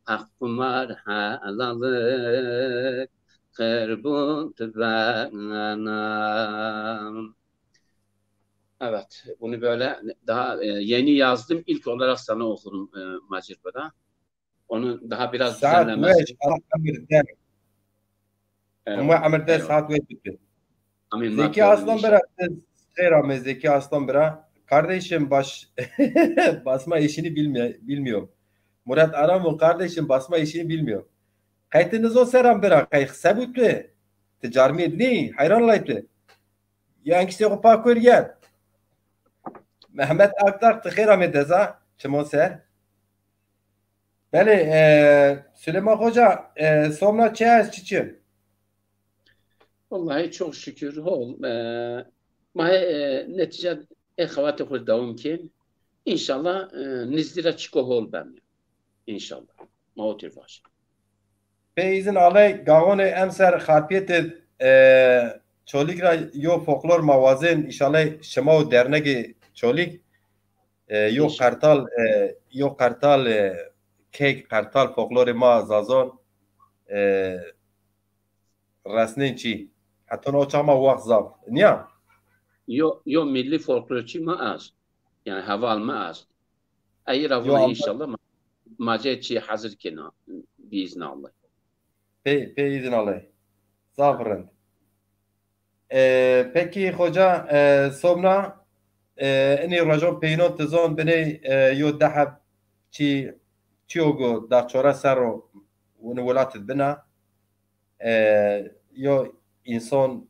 Heq mar helalik qirbun tu bena. Evet, bunu böyle daha e, yeni yazdım. İlk olarak sana okudum e, Macir Bira. Onun daha biraz Saat düzenlemesi. Weş, Allah emir der. Evet, Ama emir der eyvallah. Saat weş bitti. Amin, Zeki Aslan bira, xeyr ame Zeki Aslan bira. Kardeşim baş basma işini bilmiyor, bilmiyor. Murat Aramo kardeşim basma işini bilmiyor. Kaytınız o seram bira, kay sebut tu. Ticarmi edni, hayran laytı. Yan kişi xo pa kur gel. Mehmet Aktak, ti xêr amê deza, çimo ser. Belê, e, Süleyman Hoca, e, somna çi ez çiçi? Vallahi çok şükür, hol. E, ma e, netice e xevatê xo dewam kên. İnşallah e, nizdî ra çiko hol ben. İnşallah. Ma o tür baş. Pê îzin Aley, gaxonê emser Xarpiyetid, e, Çolîg ra yo folklor ma wazên, înşallah şima û dernegê Çolîg, e, yo İnşallah. Qertal, e, yo Qertal, e, keyk Qertal folklorê ma Zazon, e, resnên çî. Heton o çax ma waxt zaf. Niya? Yo, yo milli folklorçî ma est. Yani heval ma est. Ey ra vûna înşallah ma, ma cê çî hazir kena biiznallah. Pê, pê îzin Allay. Zaf rind. E, pekî xoca, e, somna, e, inî rojon peynon ti zon biney, e, yo deheb çî, çîyo go da çore serro wini welatid bina. E, yo înson,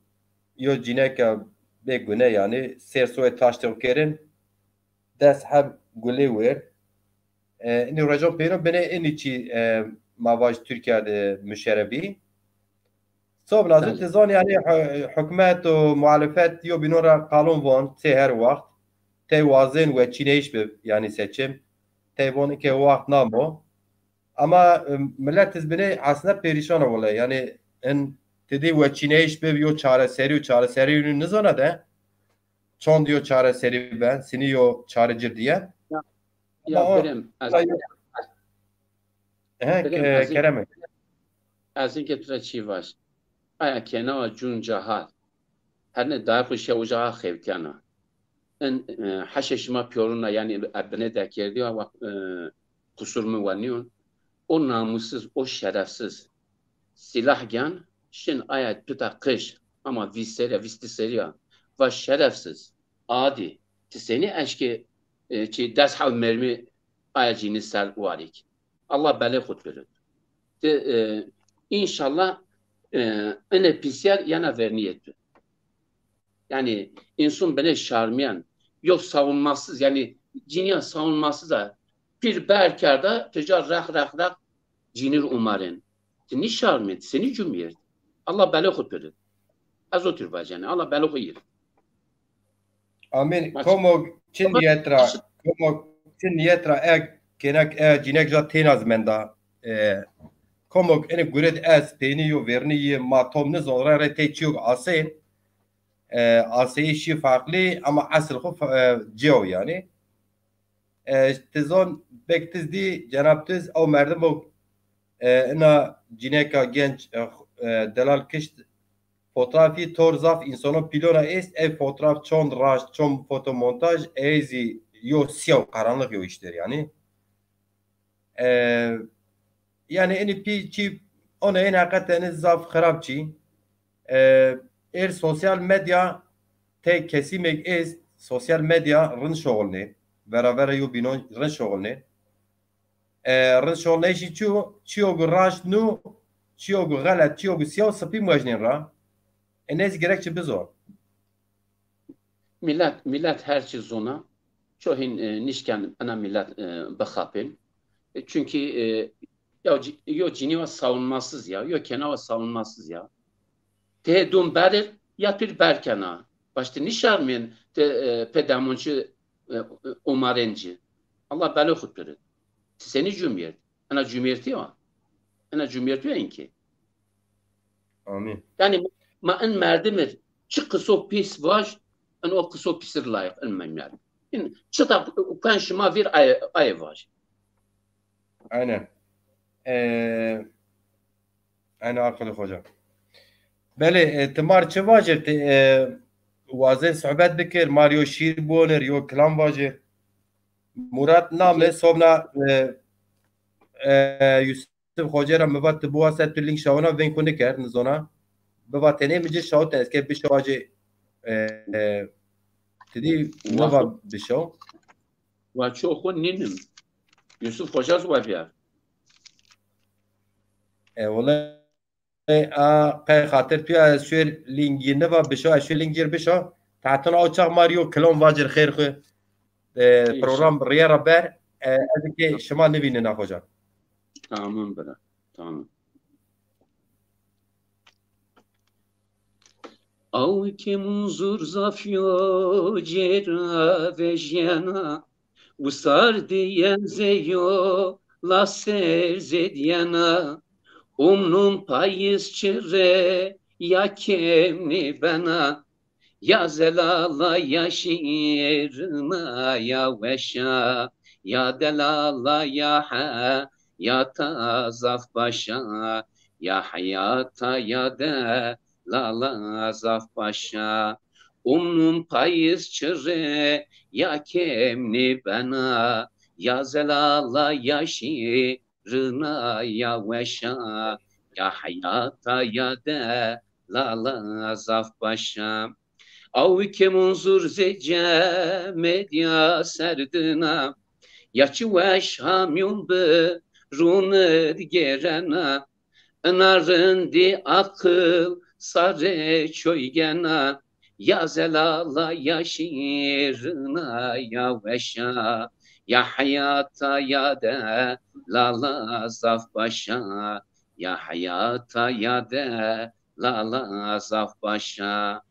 yo cîneke bê gune yanî, sêr soyê taştê xo kerin, des heb gulê wêr. E, inî rojon peyno binê inî çî, e, ma vaj Tirkîya de muşere bî. Sobna zû ti zon yanî hu-, hukmet û muhalefet yo bînon ra qalon von, sê her waxt. Tey wazên weçîneyîş bi, yanî seçim. Tey von ike waxt namo. Ama, e, milet iz binê aslında perîşan o wele. Yanî in ti dî weçîneyîş bi yo çareserî û çareserî nizona de. Çond yo çareserî ben, sinî yo çare cir diye. Ya, ya birem, ez, He, birem, ke-, ez, kerem e. Ez inke tu ra çî vaj. Aya kenawa cûn cahal. Herne dayê xo şe uca xewtena. In, e, heşê şima piyoruna, yanî, e, bine dekerdî, wa, e, qusur mi wenîyon. O namussiz, o şerefsiz. Sîlah gen, şin aya tuta qij, ama vîst serî ya, vîst serî ya. Va şerefsiz, adî, ti senî eşkê, e, çi des hew mermî aya cînî ser warîk. Allah belê xo tu rid. Ti, e, İnşallah e, ene pîsyer yena vernîyê tu. Yani insan bine şarmiyen, yok savunmasız, yani ciniya savunmasız a, pir ber kerda, teca rex rex rex cinir umaren. Ti ni şarmiyen, seni cumhuriyet. Allah bela xu piri. Ez o tür vacene, Allah bela xu yir. Amîn. Komok çi niyet ra, komok çi niyet ra e kênek e cînek ca têna zimenda. E, komok ini guret ez peynî yo vernî yê ma tom nizon re re tey çiyok asên. E, aseyî şî farklı ama esil xu fa- e, ciyo yani. E, ti zon bek tiz dî cenab tiz ew merdim o e, ina cîneka genç e, e, delal kişt. Fotoğrafî tor zaf însonon pîlona êst, ev fotoğraf çond raşt, çond fotomontaj, ey zî yo siyaw qaranlix yo îşter yanî. E, yanî enî pî çî ona en heqeteni zaf xirab çî. E, er sosyal medya tey kesîmek êst, sosyal medya rind şoxulnê. Vera vera yo bînon rind şoxulnê. E, rind şoxulneyişî çi yo? Çiyogu raşt nû, çiyogu xelet, çiyogu siyaw sipî muejnên ra. E, neyse gerek çi bizo. Millet, millet her çi zona. Çohin e, nişken ena millet e, bixapên. E, çünkü e, ya ci- yo ciniwa savunmasız ya, yo kenawa savunmasız ya. Te dum berir, ya pir berkena. Başta nişarmên te e, pedamonçi e, e, omarenci. Allah bela xu piri. Ti seni cumhuriyet. Ena cumhuriyeti ya. Ena cumhuriyeti ya inki. Amîn. Yani ma in merdimir çi qiso pîs vaj, in o qiso pîsir layık in memnun. In çita ukan şima vir ay, ay vaj. Aynen. E, aynen arkadaş hocam. Belê, e, ti mar çi vajir? Ti, e, wazê sohbet bikir, mar yo şîr buonir, yo kilam vajir. Murat name sobna e, e, Yusuf Hoca ra mi va ti biwase tu link şawina veng xu nikerd, nizona. Biva tenê mi ci şawit ez ke bişo vajê e, e, ti dî niva bişo. Wa ço xu nînim. Yusuf Hoca zî wa biyar. E, wele E, a, qey xatir tu ya ez şuêr lingî niva bişo, ez şuêr lingîr bişo. Tahtun o çax mar yo kilon vacir xêr xu. E, program riye ra ber. E, ez ki şima nivînina hocam. Tamam bira. Tamam. Aw ke munzur zaf yo cêra vejyena. Wisar diyen zeyo la ser zediyena, umnun payiz çire ya kemni bena, ya zelala ya şirina ya weşa, ya delala ya heyata zaf başa, ya heyata ya delala zaf başa. Umnun payiz çire ya kemni bena, ya zelala ya şirina ya weşa, ya heyata ya delala zaf başa. Aw ke munzur zecemedya serdina, ya çi weş hamyun bi runid gerena, ina rindî aqil sare çoy gena, ya zelala ya şirina ya weşa, ya heyata ya delala zaf başa, ya heyata ya delala zaf başa.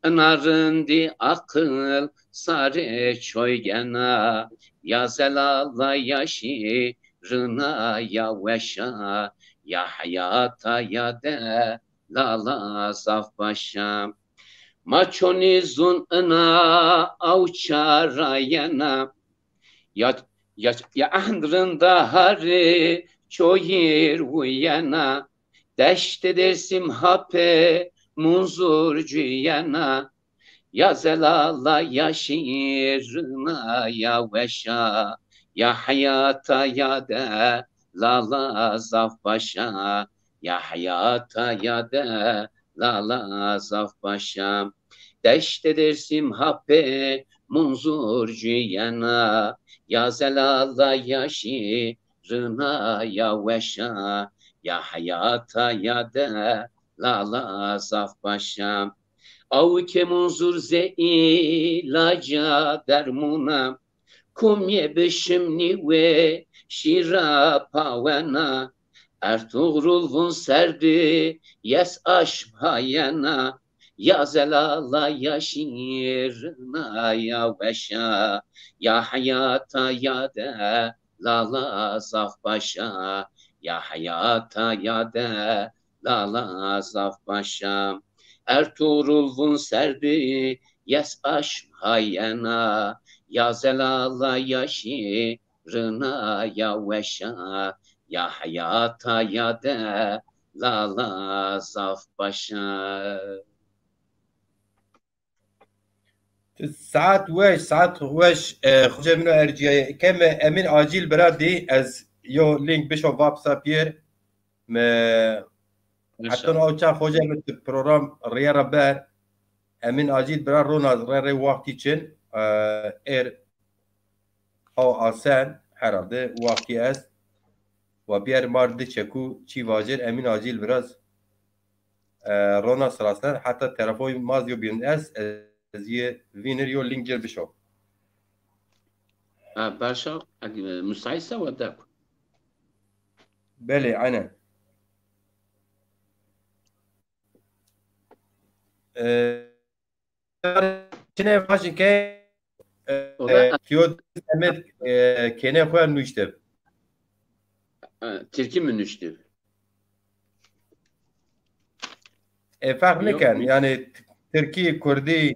Ina rindî aqil sare çoy gena, ya zelala ya şi rina ya weşa, ya heyata ya delala zaf başa. Ma çonî zun ina aw çara yena, ya, ya, ya ehnd rinda harê çoyîr wuyena, deştê Dêrsim ha pê Munzur cuyena, ya zelala ya şîrina ya weşa, ya heyata ya delala zaf başa, ya heyata ya delala zaf başa. Deştê Dêrsim ha pê Munzur cuyena, ya zelala ya şîrina ya weşa, ya heyata ya delala zaf baş a. Aw ke Munzur zê îlaca dermûn a, kumyê bi şimnî wê şîra pawena. Ertuğrul vûn serdî yes aşm hayena, ya zelala ya şîrina ya weşa, ya heyata ya delala zaf baş a, ya heyata ya delala zaf baş a. Ertuğrul vûn serdî yes aşm hayena, ya zelala ya şîrina ya weşa, ya heyata ya delala zaf baş a. Saet weş, saet weş, e, xoce min o ercîyaye. Keme Emîn Acîl bira dî, ez yo link bişo WhatsApp yer. Me Maşallah. Heton awça xoce min ti program riye ra ber. Emîn Acîl bira rona re re waxtî çin, e, er haw asen herhalde waxtî est. Wa biyer mar di çeku çî vajir Emîn Acîl biraz, e, rona sirasner. Heta telefon ma zî yo bîn est, ez yê vînir yo link cir bişo. Ha, başa, eg, e, müsaitse wa deku. Belê, aynen. E, çine vajin ke, e, Ola- e, tiyo demet, e, kêne xo ya nuştib. E, Tirkî mi nuştib? E, ferq Yok, nêken. Mi- Yani Tirkî, Kurdî,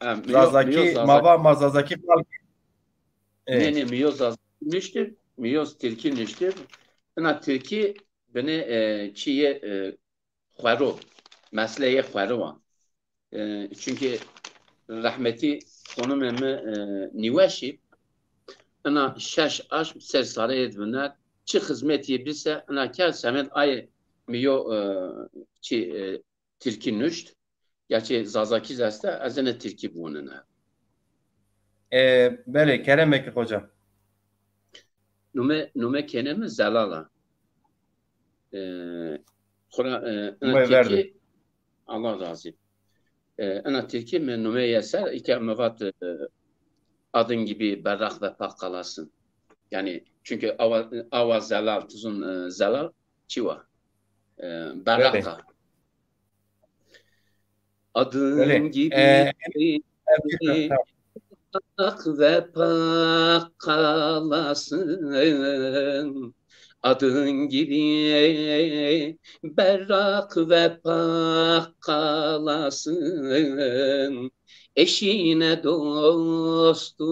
Ha, mi yo, mi yo Zazakî, Zazak- ma va ma Zazakî qal. E. Nê, nê, mi yo Zazakî nuştib, mi yo Tirkî nuştib. Ina Tirkî binê, e, çîyê, e, xwero, mesleyê xwero wa. E, çunkî rehmetî xonimê mi, e, nîweşî, ina şeş aşm ser sareyê di vinet, çi xizmetî bise, ina kerd semed ayê mi yo, e, çi, e, Tirkî nuşt. Gerçi Zazakî zî esta, ez ene Tirkî biwonine. E, belê, kerem eke xoca. Nome, nome kêne mi Zelal a. E, xora, e, ina Tirkî, Allah razı. E, ina Tirkî mi nome yeser, îke mi vat, e, adın gibi berrak ve pak kalasın. Yani, çünkü awa, awa zelal, tuzun, e, zelal, çi wa? E, berrak a. Adın gibi berrak ve pak kalasın. Adın gibi berrak ve pak kalasın. Eşine dostuna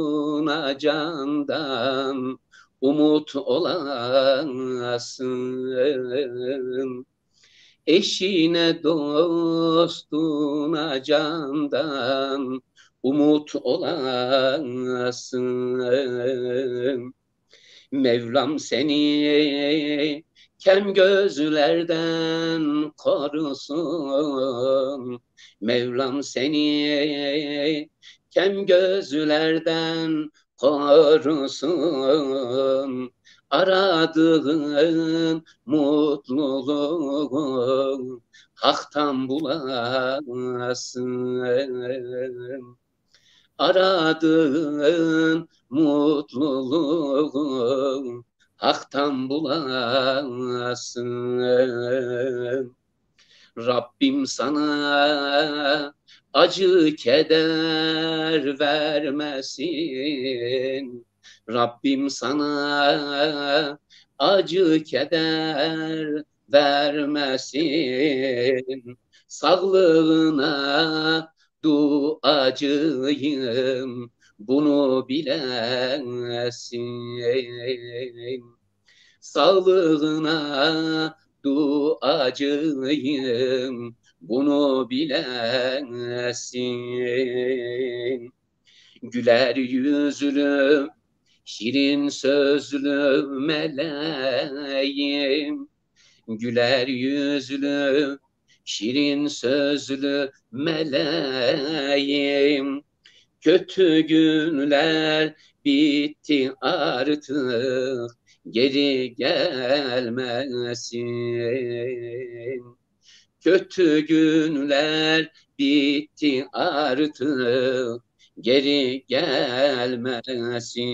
candan umut olasın. Eşine dostuna candan umut olasın. Mevlam seni kem gözlerden korusun. Mevlam seni kem gözlerden korusun. Aradığın mutluluğu haktan bulasın. Aradığın mutluluğu haktan bulasın. Rabbim sana acı keder vermesin. Rabbim sana acı keder vermesin. Sağlığına duacıyım, bunu bilesin. Sağlığına duacıyım, bunu bilesin. Güler yüzlü, şirin sözlü meleğim. Güler yüzlü, şirin sözlü meleğim. Kötü günler bitti artık, geri gelmesin. Kötü günler bitti artık, geri gelmesin.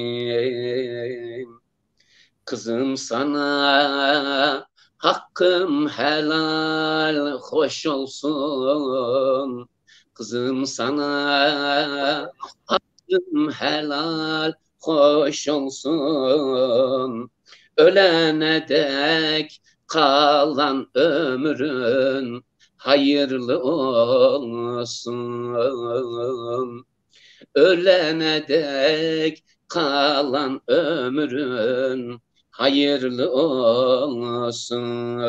Kızım sana hakkım helal hoş olsun. Kızım sana hakkım helal hoş olsun. Ölene dek kalan ömrün hayırlı olsun. Ölene dek kalan ömrün hayırlı olsun.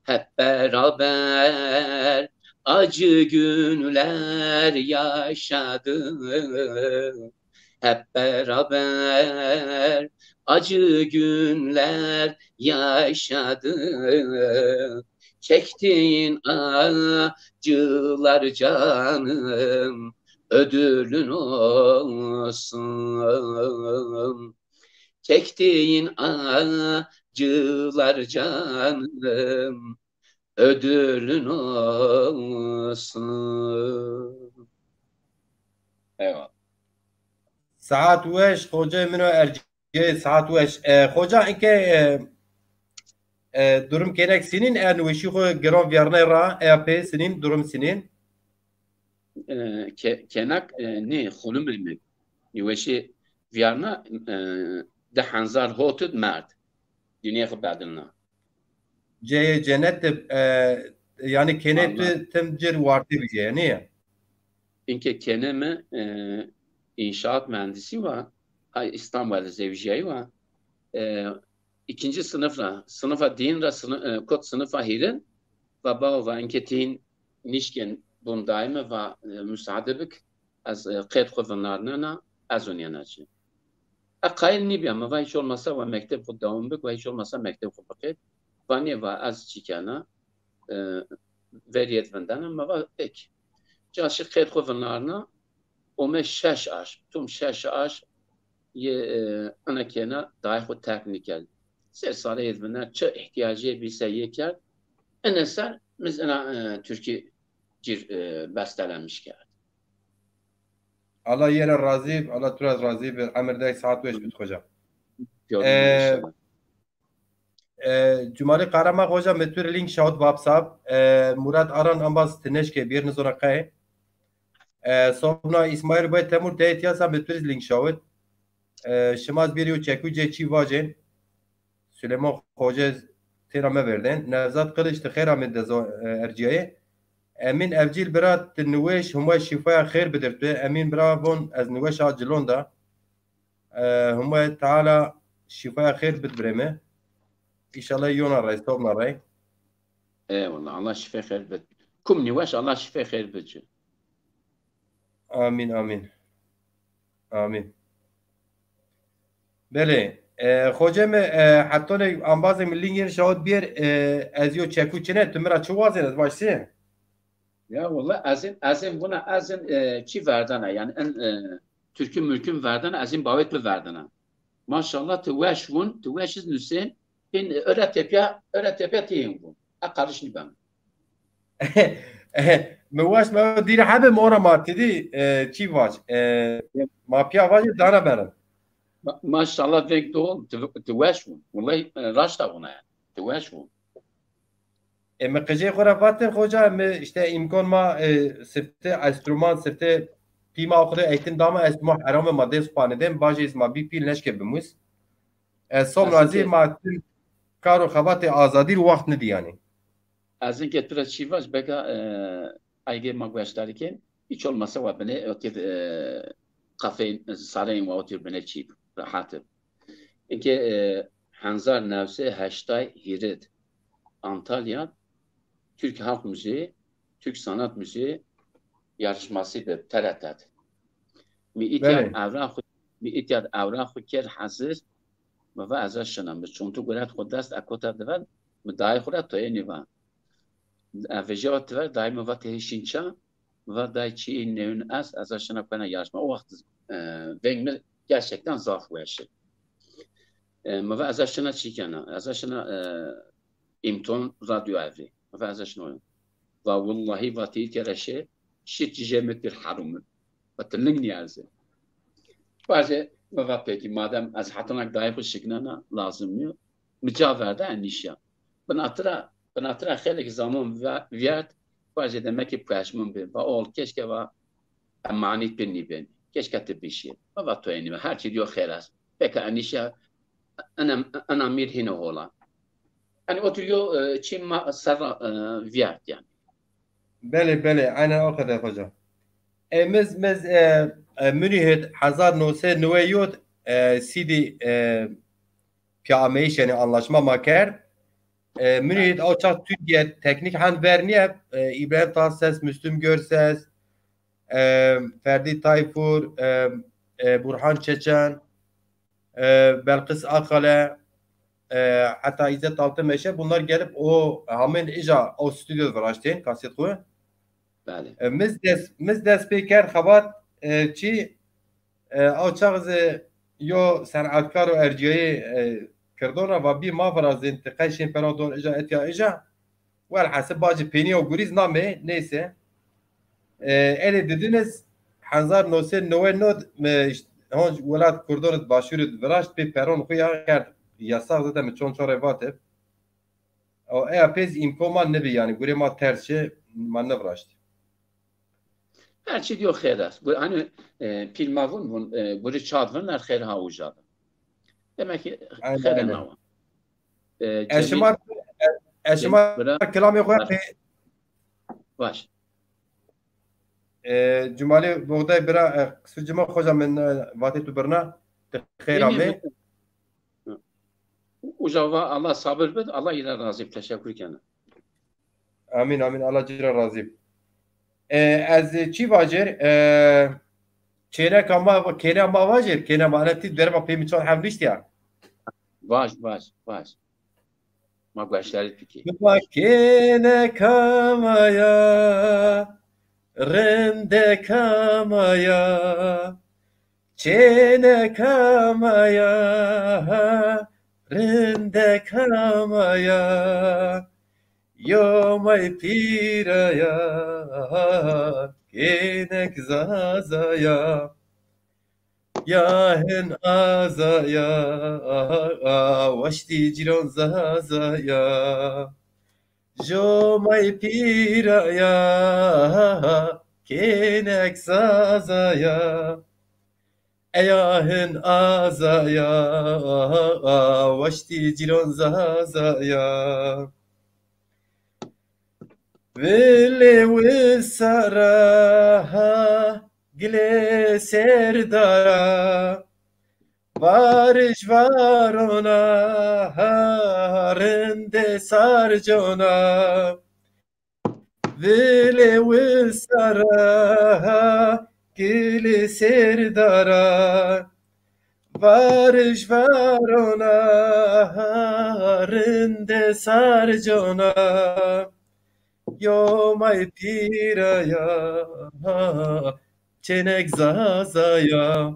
Hep beraber acı günler yaşadık. Hep beraber acı günler yaşadık. Çektiğin acılar canım ödülün olsun. Çektiğin acılar canım ödülün olsun. Eyvallah. Saat weş, xoca min o erciyê, saat weş. E, xoca, inke, e, e, durum kenek sinin, e, niweşî xo giran viyarnay ra, e, pê sinin, durum sinin. E, ke-, kenak, e, nê, xonimê mi. Niweşî viyarna, e, di hezar hotid merd. Dinyê xo bedilna. Ceyê cennet de, e, yani kenê tu tim cir wartê vijeye, nîye? Inke kenê mi, e, inşaat mühendisi wa, ay İstanbul zewjiyayî wa. E, ikinci sınıf ra, sınıfa din ra, sını-, e, kot sınıfa hîrin, va bao va inke tin nişkên bun daîme va, e, müsaade bik, ez, e, qeyd xo vinarnena, ez oniyena ci. E, qayil nîbîya, mi va hiç olmasa va mekteb xo dewam bik, va hiç olmasa mekteb xo biqeyd. Va nê, va ez çi kena, e, verîyet vindena, mi va pek. Ca şi qeyd xo vinarna, ome şeş aş, tom şeş aş yê, e, ina kena dayê xo terk nîkerd. Ser sare yê vindena, çi îhtîyacê bî se yê kerd. Ine ser mi zî ina, e, Tirkî cir, e, bestelemiş kerd. Allah yê ra razî, Allah tu ra razî bi. Emir dek saat weş bit xoca. Gördüm. E, inşallah. E, Cumali Karaman xoca, mi tu rê link şawit WhatsApp. E, Murat Aran ambaz ti neşke bir nizona qey. E, Sobna İsmail Bey Temur te ihtiyasa mi tu rê link şawit. E, şima zî bir yo çekû cê çî vacên. Süleyman Xoce têra me verdên. Nevzat Kılıç ti xêr amê dezo, e, erciyayê. Emin Evcil bira ti niweş huma şîfaya xêr bidir tu. Emin bira von ez niweş a cilon da. E, Humay Teala şîfaya xêr bid birê mi. Înşallah yona rey, sobna rey. Eyvallah, Allah şîfê xêr bid. Kum nîweş, Allah şîfê xêr bid ci. Amîn, amîn. Amîn. Belê. E, xocê mi, e, hetonê ambazê mi lingên şawit bîyer, e, ez yo çekû çine, tu mi ra çi wazên ez başsî? Ya wela ez in, ez in buna ez in, e, çi verdena, yani in, e, türkü mürkün verdena, ez in bawet mi verdena. Maşallah, ti weş vun, ti weş iz nusên, in, e, öyle tepya, öyle tepya ti in vun. A karış ni ben. Mi weş me dîre hebe mi ona ma ti dî, e, çi vac, e, ma piya vac dana berin. Ma-, maşallah, veng dol, ti, ti weş vun. Wela, e, raşta vuna yani. Ti weş vun. E, mi qicê xo ra vatir, xoca, mi işte îmkan ma, e, sifte enstrüman, sifte pî ma xo de eğitim dama, enstrüman herame ma dest xo anedem, bajê iz ma bî pîl neşke bimus. E, somra zî ma tim kar û xebatê azadî rê waxt nidî yanî. Ez inke tu ra çî vaj, beka, e, aygê ma gueştarî kên, hiç olmasa wa binê, otir, e, kafeyên, sareyên wa otir binê çî, rahat ib. Inke, e, hezar new sey heştay hîrê d Antalya Türk Halk Müziği, Türk Sanat Müziği yarışması bi T R T d. Mi îtya ewra xu, mi îtya ewra xu kerd hazir, mi va ez a şina, mi çontu guret xu dest, a kota diver, mi dayê xu ra toyê nîva. E, vejya tiver, dayê mi va ti hê şin ça? Mi va dayê çî newin est, ez a şina kuena yarışma. O waxt, e, veng mi gerçekten zaf weş ib. E, mi va ez a şina çi kena? Ez a şina, e, îmton radyo evrî. Mi va ez a şina oyan. Va willahî va tî kere şi, şi çi jê mi pîr herûmi. Va ti ling nîyerzê. Vajê mi va pekî madem ez hetanak dayê xwu şiknena lazim nîyo. Mi ca verda enîşa. Binatira, binatira xeylek zaman ve-, vîyert, vajê demek ki peşman bî. Va oğul keşke va emanît pê nîbenî. Keşke ti bişî. Va va to enî her çî diyo xêr est. Peka enîşa ena, ena mîr hîno hola. Yanî otur yo, e, çî ma serra, e, vîyert yanî. Belê, belê, aynen o kadar hoca. E, miz, miz, e, e, Münih'id hezar no sey newey yod, e, C D, e, piyameyişenê anlaşma ma kerd. E, Münih'id o çax Türkiye teknik hend verniye, e, İbrahim Tatlıses, Müslüm Gürses, e, Ferdi Tayfur, e, e, Burhan Çeçen, e, Belkıs Akale, e, hatta İzzet Altınmeşe, bunlar gelip o hamên ija o stüdyo viraştên kaset xu. Belê. E, miz des, miz des pê kerd xebat, e, çi, e, o çax zî yo senatkar û erciyayê, e, Kirdon ra va bî ma virazên ti qey şên pera don ija etya ija. Welhasil bacî pênîya û gurîz namê, neyse. E, elê didiniz hezar no sey newey nod, e, işte, hon welat Kurdon id Başûr id viraşt pê peron xu ya kerd. Yasax zaten mi çon çarê vatib. O eya pê zî îmko ma nibî yanî gurê ma ters şi ma niviraşt. Her çî diyo xêr est. Gur-, hani, e, pîl ma vun vun, e, gurê çad vin er xêr ha uca de. Demek ki aynen, xêr aynen. Nawa. E, ez şima, ez şima kilamê xo pê. Baş. E, Cumalî Boğday bira, e, qisû cima xoca min, e, vatê tu birna, ti xeyr amê. Uca va Allah sabir bid, Allah îra razî, teşekkür kena. Amîn, amîn. Allah ci ra razî. E, ez çi vajir? E, çêneka ma, kêne ma vajir, kêne ma, ene ti derma pê mi çon hev niştiya. Vaj, vaj, vaj. Ma gueşdarî bikî. Biba kêneka ma ya, rindeka ma ya, çêneka ma ya, rindeka ma ya. Yo may pîra ya, kênek Zaza ya. Ya hin Aza ya, waştî cîran Zaza ya. Jo may pîra ya, kênek Zaza ya. Eya hin Aza ya, waştî cîran Zaza ya. Vilê wisara, gilê serdara, varij varona, rindê sarcona. Vilê wisara, gilê serdara, varij varona, rindê sarcona. Yo may pîra ya, çênek Zaza ya.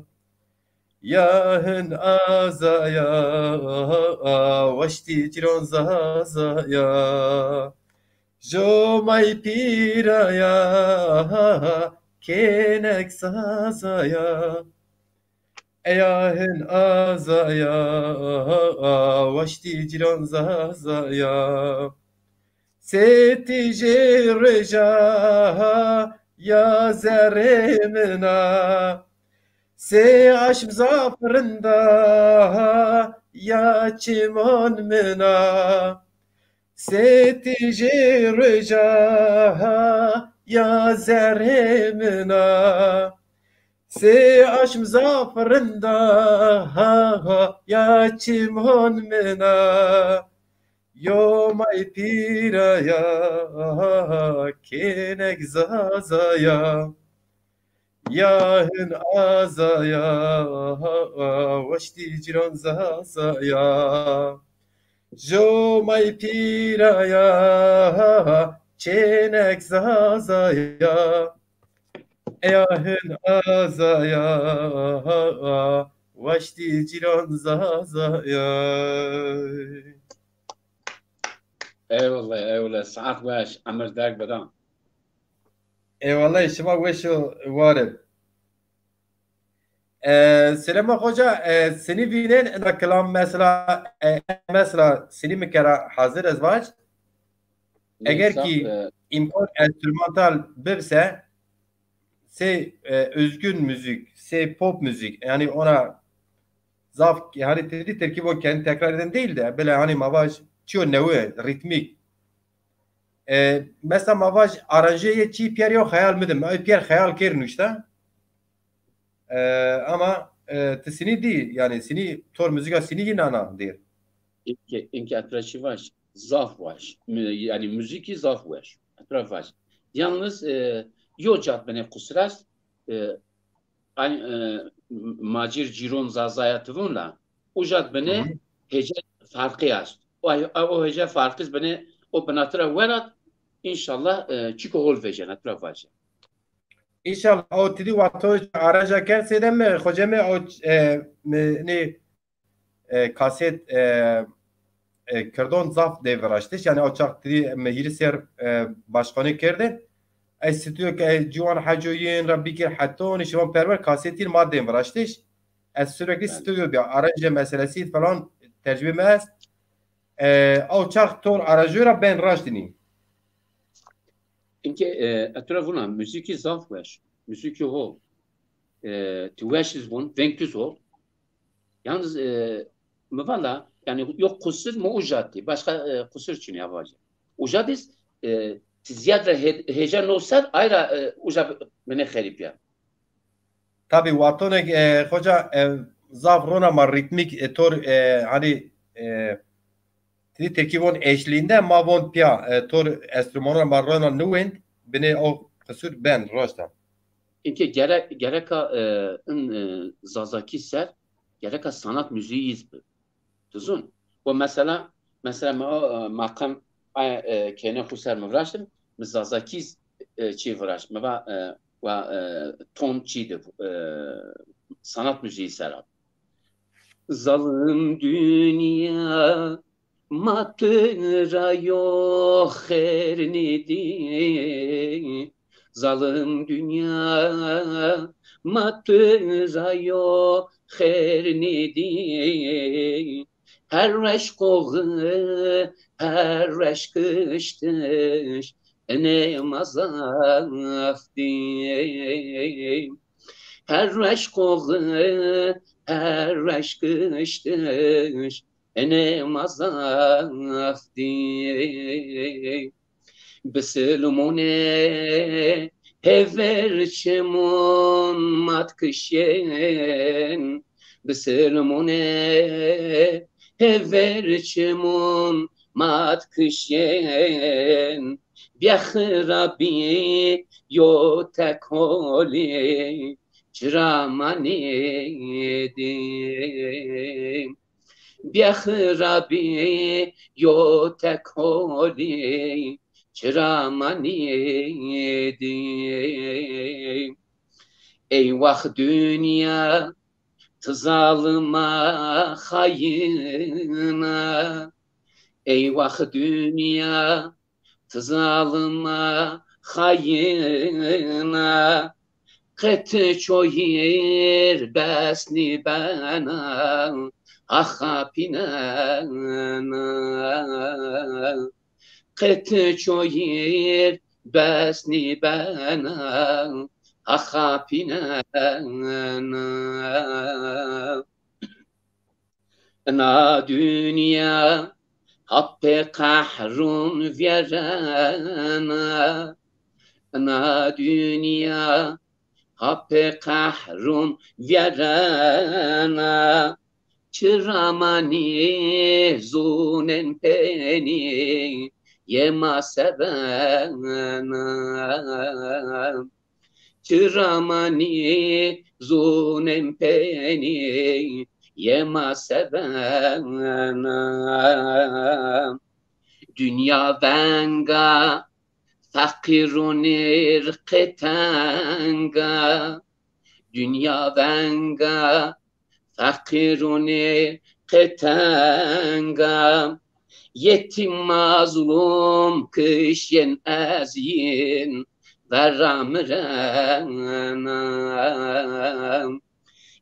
Ya hin Aza ya, waştî cîran Zaza ya. Jo may pîra ya, kênek Zaza ya. Eya hin Aza ya, waştî cîran Zaza ya. Sê tîjê roja ya zerrê min a, sê aşm zaf rind a ya çimon min a. Sê tîjê roja ya zerrê min a, sê aşm zaf rind a ya çimon min a. Yo may pîra ya, kênek Zaza ya. Ya hin Aza ya, waştî cîran Zaza ya. Jo may pîra ya, çênek Zaza ya. Ya hin Aza ya, Waştî cîran Zazaya. Eyvallah, eyvallah. Saet weş, emir derg bidan. Eyvallah, şima weş û war in. E, Süleyman Hoca, e, seni vînen ina kilam mesela, e, mesela seni mi kera hazir ez vac. Eger ki e, imkan enstrümantal bibse, sey e, özgün müzik, sey pop müzik, yani ona zaf, yani dedi terkîbo kendi tekrar eden değil de, böyle hani ma vac çiyo newi, ritmik. E, mesela ma vac aranjeyê çî piyer yo xeyal mi de, mi piyer xeyal kerdin işte. E, ama e, ti sinî dî, yani sinî tor müzika sinî yî nana dir. Inke, inke etra çi vaş, zaf vaş. Mü-, yani müziki zaf weş. Etra vaş. Yalnız e, yo cat bine qusir est. E, ay, e, macir cîron Zazaya tivun la. O cat bine hece farkı est. O, o hece farkı bine o binatira werat. İnşallah e, çiko hol vecen, etra vaş. İnşallah o tidi wexto aranca kerd sêde mi, xoceme o e, mi, ni, e, kaset e, e, kirdon zaf dê viraştiş. Yani o çax tidi mi hîrî ser e, başkanî kerdin. Ez stüdyo ke e, ciwan hecoyin ra bikir heton şivan perwer kasetîn ma dên viraştiş. Ez sürekli stüdyo bir aranje meselesi falan tecrübe mi est. E, o çax tor aranjoy ra ben raştinî. Inke e, etura vuna müziki zaf weş. Müziki hol. E, ti weş iz vun, venk iz hol. Yalnız e, mi vala yani yok qusir mi ucati. Başka e, qusir çin ya vaci. Ucatiz e, ti ziyade he, heyecan no ser ayra e, uca bine xerip ya. Tabi watonek e, hoca e, zaf rona ma ritmik e, tor e, hani e, Tî terkîb von eşlînde ma von pîya e, tor enstrümanû ma rona niwend, binê o qisûr ben raşta. Inke gere, gereka e, in e, Zazakî ser gereka sanat müziği iz bi. Dizun. O mesela, mesela mi o e, maqam a e, kêne xu ser mi viraştim, mi Zazakî e, çî viraşt. Mi va e, wa e, ton çî de e, sanat müziği ser a. Zalim dünya ma tu ra yo xêr nîdî. Zalim dünya ma tu ra yo xêr nîdî. Her reşk oxi, her reşk kiştiş, enê ma zaf dî. Her reşk oxi, her reşk kiştiş, enê ma zaf dî. Bisilmûnê hêver çimûn mat kişên. Bisilmûnê hêver çimûn mat kişên. Bîya xirabî yo tek holî, çira ma nêdî. Bîya xirabî yo tek holî, çira ma nêdî. Eywax dinya, ti zalim a, xayîn a. Eywax dinya, ti zalim a, xayîn a. Qet çoyîr bes nîbena, axapînena. Qet çoyîr bes nîbena, axapînena. Ina dinya hapê qehrûn vîyerena. Ina dinya hapê qehrûn vîyerena. Çira ma nîzûnên penî yê ma sevena. Çira ma nîzûnên penî yê ma sevena. Dinya venga, feqîr û nîrqê tenga. Dinya venga, feqîr û nê qê tenga. Yetîm mazlûm kişyên ez yîn vera mirena.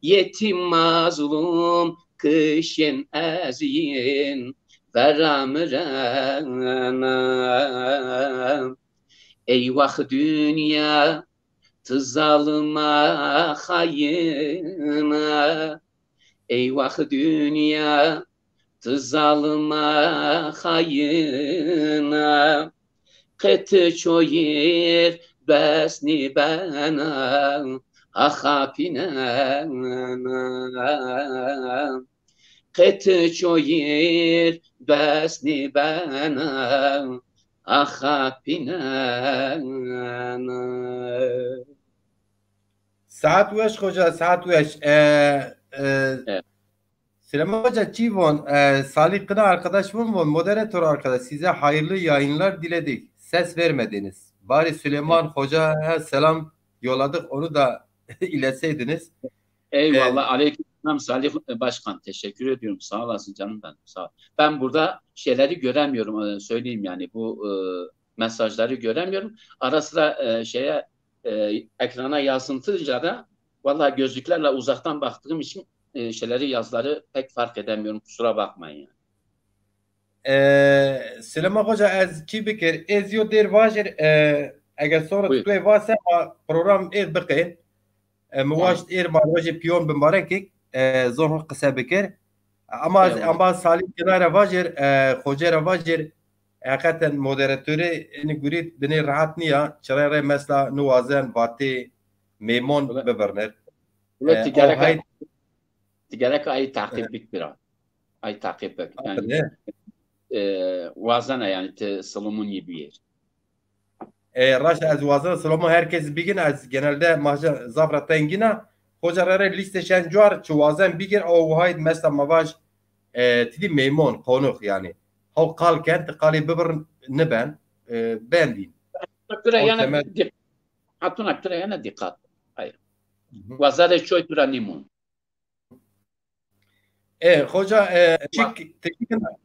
Yetîm mazlûm kişyên ez yîn vera mirena. Eywax dinya, ti zalima xayina. Eywax dinya, ti zalima xayina. Qe ti çoyîr bes nîbena, axa pînena. Qe ti çoyîr bes nîbena, axa pînena. Saet weş xoca, saet weş. E, e, Evet. Süleyman Hoca çi von? E, Salih Kına arkadaş von, von, moderator arkadaş, size hayırlı yayınlar diledik. Ses vermediniz. Bari Süleyman Hoca'ya selam yolladık, onu da iletseydiniz. Eyvallah. E, Aleykümselam Salih Başkan. Teşekkür ediyorum. Sağ olasın canım benim. Sağ ol. Ben burada şeyleri göremiyorum. E, söyleyeyim yani bu e, mesajları göremiyorum. Ara sıra e, şeye e, ekrana yansıtınca da vallahi gözlüklerle uzaktan baktığım için e, şeyleri yazıları pek fark edemiyorum. Kusura bakmayın yani. E, Süleyman Hoca, ez çi bikir? Ez yo dêr vajir, e, eger sonra Buyur. Tuê vase ma program êr biqên. E, mi Tamam. waşt êr ma rojê piyon bimarek ik, e, zon ho qise bikir. Ama, Eyvallah. ama Salih Kına ra vajir, e, Hoca ra vajir, heqeten moderatorî ini gurît binê rahat niya, çira rê mesela niwazen vatê mêmon Öyle. bibirnir. Öyle E, ticareka, o hay- ticareka ay takip bik bira. Ay takip bik. Yani, Öyle. e, wazena yani ti Solomon yê biyêr. E, raşt ez wazena Solomon herkes bigin, ez genelde maja zaf ra tengina. Hoca rere lîste şen cuar, çi wazen bigir, o wahid mesela ma vaj, e, tidî mêmon, konuk yani. Haw qal ken, ti qalê bibir niben, e, bendîn. Tura Haw yana temel- dik-, hatuna tura yana dikkat. Hayır. Hı hı. Wazarê çoy tura nîmon. E, xoca, e, çik, teşekkür ederim.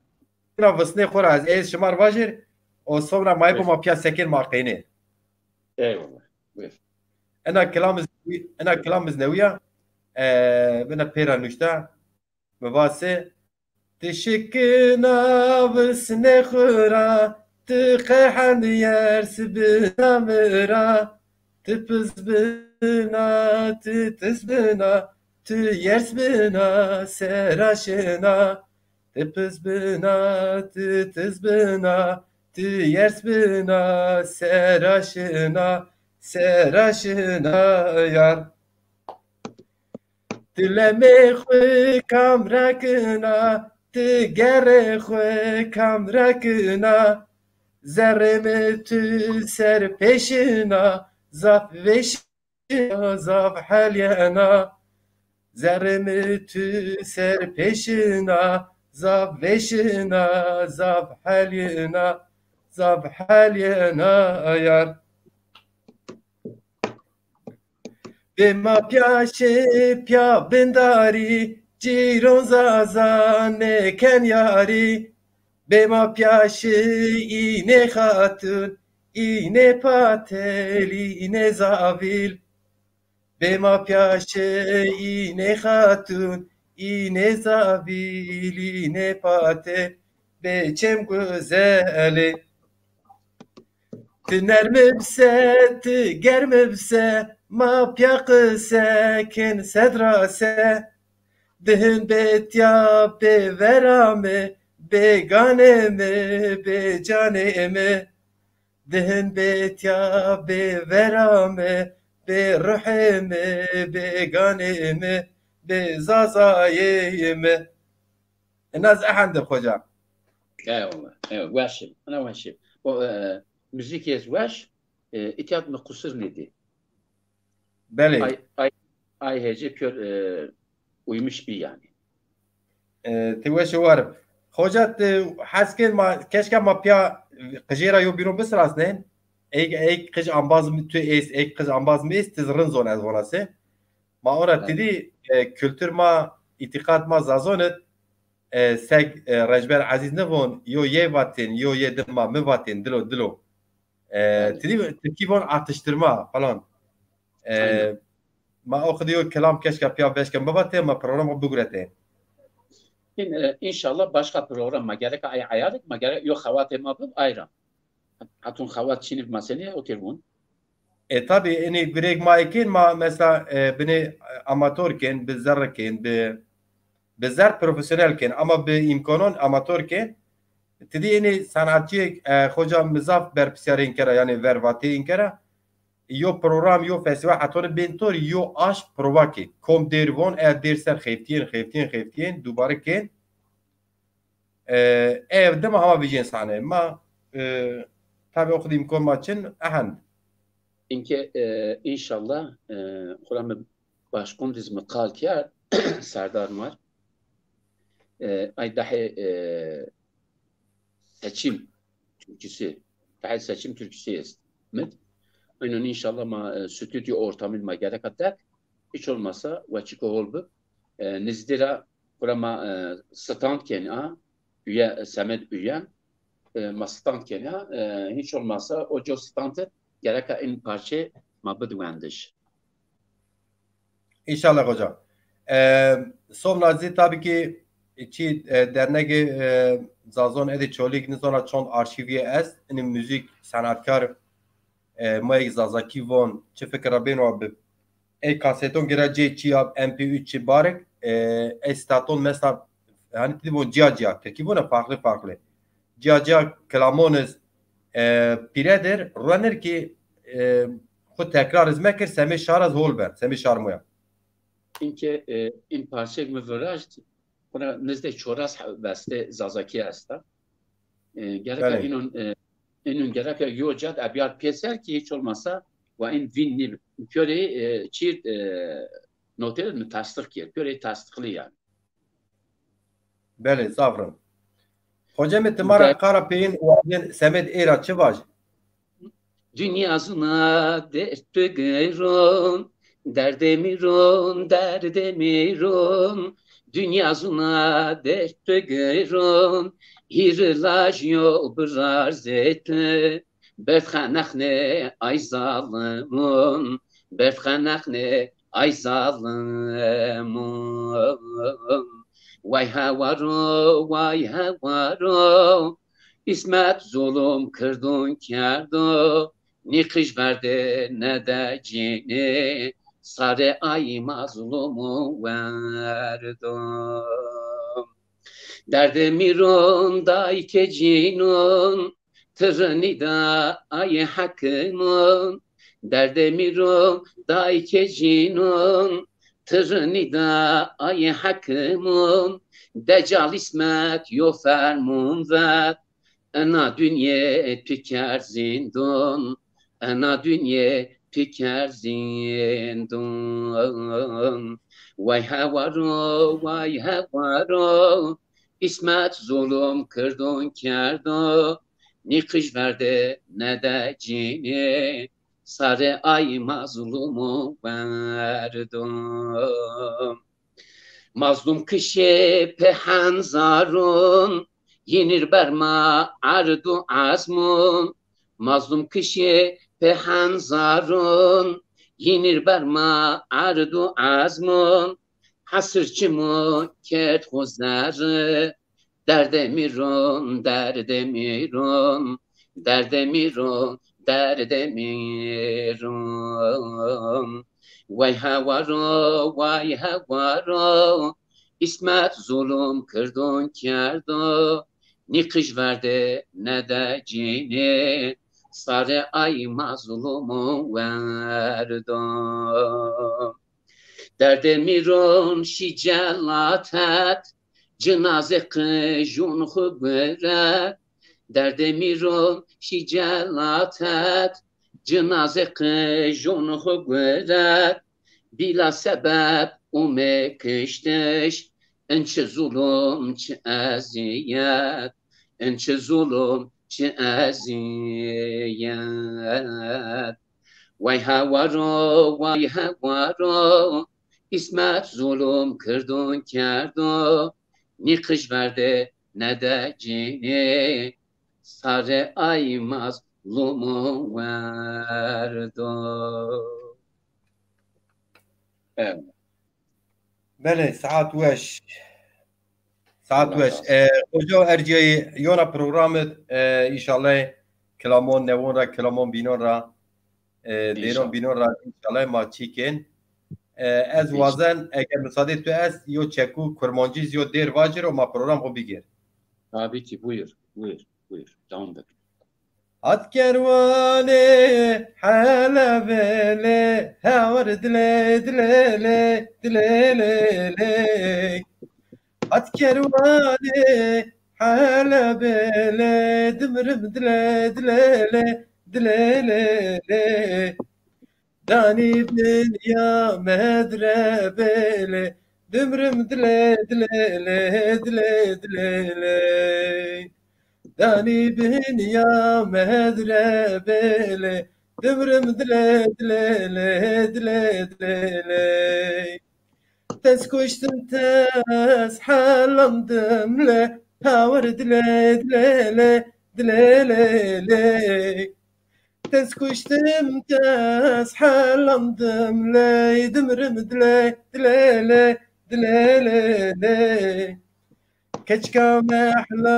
Visnê xo ra ez, ez şima ra vajir, o sonra ma yê bo ma piya sekên ma qeynê. Eyvallah. Buyur. Ena kelam iz, ena kelam iz newiya, e, bina pêra nuşta, mi vase, Ti şikina visnê xo ra, ti qehend yers bina mi ra. Ti piz bina, ti tiz bina, ti yers bina, sera şina. Ti piz bina, ti tiz bina, ti yers bina, sera şina, sera şina yar. Ti lemê xwu kam rakina, ti gerê xwu kam rakina. Zerrê mi tu ser pêşina, zaf vêşina, zaf helyena. Zerrê mi tu ser pêşina, zaf vêşina, zaf helyena, zaf helyena yar. Bê ma pîya şê pîya bindarî, cîron zaza nêken yarî. Bê ma pîya şê înê xatun, înê patel, înê zavîl. Bê ma pîya şê înê xatun, înê zavîl, înê patel, bê çem guzelê. Ti nermi bise, ti germi bise, ma pîya qise kên sed ra se. Dihin bê tiya bê vera mi, bê ganê mi, bê canê mi. Dihin bê tiya bê vera mi, bê ruhê mi, bê ganê mi, bê zazayê mi. Ina ez ehende xoca. Eyvallah. Eyvallah. Weş ib. Ina weş ib. O, e, muzîkê ez weş, e, îtya mi qusir nêdî. Belê. Ay, ay, ay hece pîyor, e, uymuş bî yanî. E, ti weş û war ib. Xoca, ti hes kên ma, keşka ma pîya qijê ra yo bîron bisirasnên. Ey, ey qij ambaz mi tu êst, ey qij ambaz mi êst, ti zî rind zon ez vona se. Ma ora Evet. ti dî, e, kultur ma îtîqat ma Zazon id, e, seg, e, Recber Ezîz nivon, yo yê vatên, yo yê dima mi vatên, dilo, dilo. E, Belê. Tirkî, tirkî von atıştırma falan. E, Aynen. Ma o xidî yo kelam keşka piya veşke mi vatê, ma programa biguretê. În-, e, înşallah başka program ma gereka ay ayarık, ma gerek yo xewatê ma bib ayra. Hatun xewat çîniv ma senî otir vun. E, tabi, enî gurêg ma ê kên, ma mesela, e, binê, e, amator kên, bi zerre kên, bi, bi zerr profesyonel kên, ama bi îmkanon amator kên. Ti dî enî sanatçîyêk, e, xoca mi zaf berpisyarê în kera, yanî vervatê în kera. Yo program, yo festîval, hetonî bên tor, yo aşm prova kên. Kom dêr von, e, dêr ser xeftîyên, xeftîyên, xeftîyên, dubare kên. E, ev dima hema vijên sahne. Ma, e, tabi o xidî îmkon ma çin, ehend. Înke, e, înşallah, e, xura mi başkon diz mi qal kerd, Serdar Mar. E, ay dahê, e, seçim türküsü, dahê seçim türküsü est. Mit? Aynen înşallah ma, e, stüdyo ortamı ma gereka dek. Hiç olmazsa weçiko hol bib. E, nizdî ra Xura ma, e, stand kenî a, üye, semed üye, e, ma stand kenî a, e, hiç olmazsa o co stand id gereka in parçe ma bid wendiş. İnşallah hocam. E, somna zî tabii ki çi, e, dernegê, e, Zazon Edê Çolîg nizona çond arşîvîye est, inî müzik, senatkar, e, ma yek Zazakî von, çi fikir ra bêno abi. Ey kaseton gira cê çi ya, M P üç çi barik, e, ey staton mesela, hani ti von ciya ciya, tirkî vona farklı farklı. Ciya ciya kilamon iz, e, pîre dir, ruenir ki, e, xu tekrar iz mekir, semê şar iz hol ben, semê şar muya. Inke, e, in parçek mi virajd, xuna nizdê çoras he-, veste Zazakî esta. E, gereka Belê. inon, e, inon gereka yo cad ebiyar pêser ki hiç olmasa wa in vîn nî piyore, e, çî, e, note mi tasdik kir, piyore tasdikli yani. Belê, zaf rind. Hocam, ti ma ra Be- qara peyîn û semed ê ra çi vaj? Dünya zuna dert bigirun, derdê mi ron, derdê mi ron. Dünya zuna dert bigirun, hîrî laj yo birarzê ti. Berd xenexnê ay zalimun, berd xenexnê ay zalimun. Way hewaro, way hewaro, Îsmet zulum kirdun kerdo, nîqij verdê nede cînî, sarê ay mazlumu werdo. Derdê mîron dayke cînon, tirinî da ayê hekimun. Derdê mîron dayke cînon, tirinî da ayê hekimun. Decal Îsmet yo fermun vet, ena dinyê tu kerd zîndon, ena dinyê tu kerd zîndon. Way hewaro, way hewaro, Îsmet zulum kirdon kerdo, nîqij verdê nede cînî, sarê ay mazlumu werdo. Mazlum kişê pê henzarun, yînir berma erd û ezmun. Mazlum kişê pê henzarun, yînir berma erd û ezmun. Hesir çimu kerd xo zerre, derdê mîron, derdê mîron, derdê mîron, derdê mîron. Way hewaro, way hewaro, Îsmet zulum kirdon kerdo, nîqij verdê nede cînî, sarê ay mazlumu werdo. Derdê mîron şî celatet, cinazê qijûn xu guret. Derdê mîron şî celatet, cinazê qijûn xu guret. Bîla sebeb umê kiştiş, in çi zulum, çi ezîyet, in çi zulum, çi ezîyet. Way hewaro, way hewaro, İsmet zulum kırdun kerdo, nî qij verde ne de cinî, sarê ay mazlumu werdo. Evet. Belê, saet weş. Saet weş. E, xoca erciyayî yona programı, e, inşallah kilamon newon ra, kilamon bînon ra, e, dêron bînon ra inşallah ma çîkên. E, ez wazen, eger müsaade tu est, yo çeku kurmancî yo dêr vacir û ma program xo bigêr. Tabii ki, buyur, buyur, buyur. Tamamdır. Hat kerwanê Helebelê, hewar dilê, dilê lê, dilê lê lê. Hat kerwanê Helebelê, dimrim dilê, dilê lê, dilê lê lê. Danî binya medrebelê, dimrim dilê, dilê lê, dilê, dilê lê. Danî binya medrebelê, dimrim dilê, dilê lê, dilê, dilê lê. Tez kuştim, tez helandim lê, hawar dilê, dilê lê, dilê lê lê. Tez kuştim, tez helandim lê, dimrim dilê, dilê lê, dilê lê lê. Keçika mehla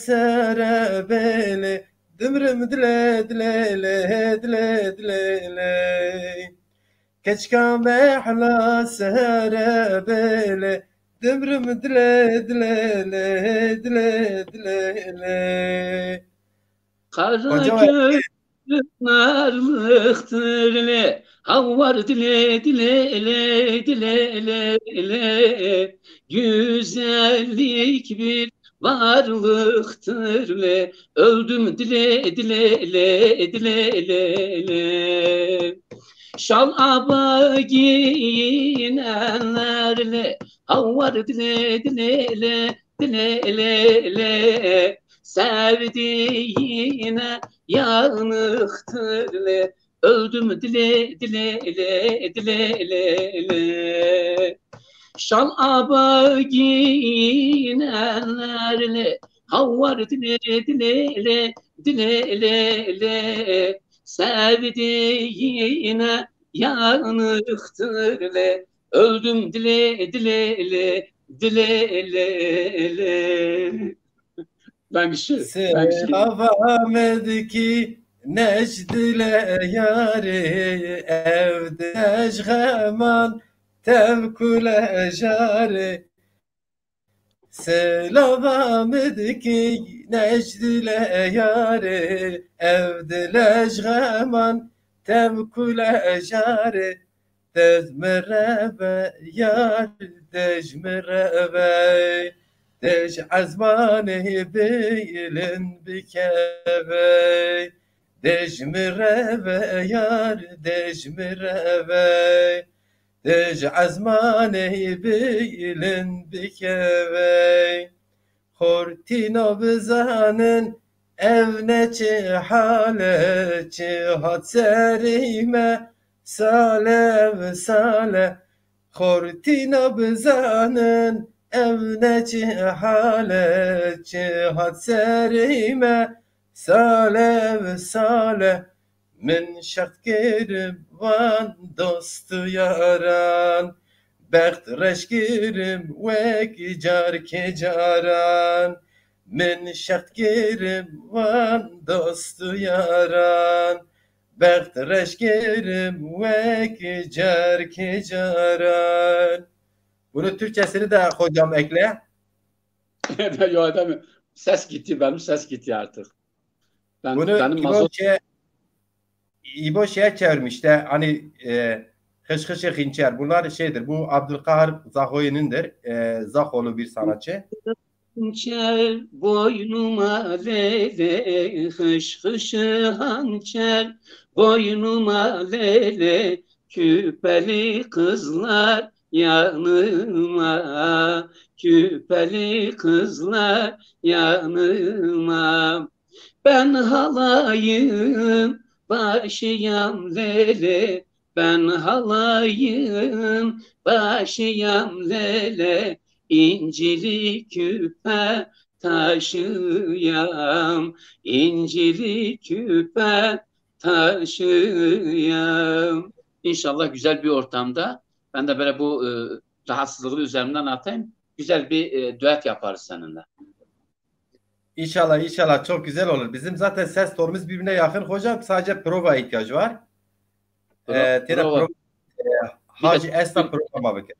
serebelê, dimrim dilê, dilê lê, dilê, dilê lê. Keçika mehla serebelê, dimrim dilê, dilê lê, dilê, dilê lê. Kara gözün armıqtır le, havar dile, dile, le, dile, le, le. Güzellik bir varlıktır le, öldüm dile, dile, le, dile, le, le. Şal aba giyinenlerle, havar dile, dile, le, dile, le, le. Sevdiğine yanıktır le, öldüm dile, dile, le, dile, le, le. Şal aba giyinenlerle, havar dile, dile, le, dile, le, le. Sevdiğine yanıktır le, öldüm dile, dile, le, dile, le, le. Ben bir şey, ben bir şey. Selav amedkî necdile yarê, evdej xeman tevkule jarê. Selav amedkî necdile yarê, evdej xeman tevkule jarê. Dej mi reve yar, dej mi reve, dej ezmanê bêlin bikeve. Dej mi reve yar, dej mi reve, dej ezmanê bêlin bikeve. Xortîna bizanin ev ne çi hal e, çi hat serî me sale bi sale. Xortîna bizanin ev ne çi hal e, çi hat serî me sale bi sale. Min şext kirim van dost û yaran, bext reş kirim wek carkê caran. Min şext kirim van dost û yaran, bext reş kirim wek carkê caran. Bunu Türkçesini de hocam ekle. Ya adam, ses gitti, benim ses gitti artık. Ben, Bunu benim İbo mazot şey, İbo şeye çevirmiş işte, hani, e, Xış Xışê Xinçer. Bunlar şeydir, bu Abdülkahar Zahoy'unundur. E, Zahoğlu bir sanatçı. Hançer boynuma lele, hış hışı hançer boynuma lele, küpeli kızlar yanıma, küpeli kızlar yanıma. Ben halayın başıyam lele, Ben halayın başıyam lele, incili küpe taşıyam, incili küpe taşıyam. İnşallah güzel bir ortamda, ben de böyle bu e, rahatsızlığı üzerimden atayım. Güzel bir e, düet yaparız seninle. İnşallah, inşallah, çok güzel olur. Bizim zaten ses tonumuz birbirine yakın hocam. Sadece prova ihtiyacı var. Pro- Ee, tena prova. pro- e, Hacı Esna prova mı bakın?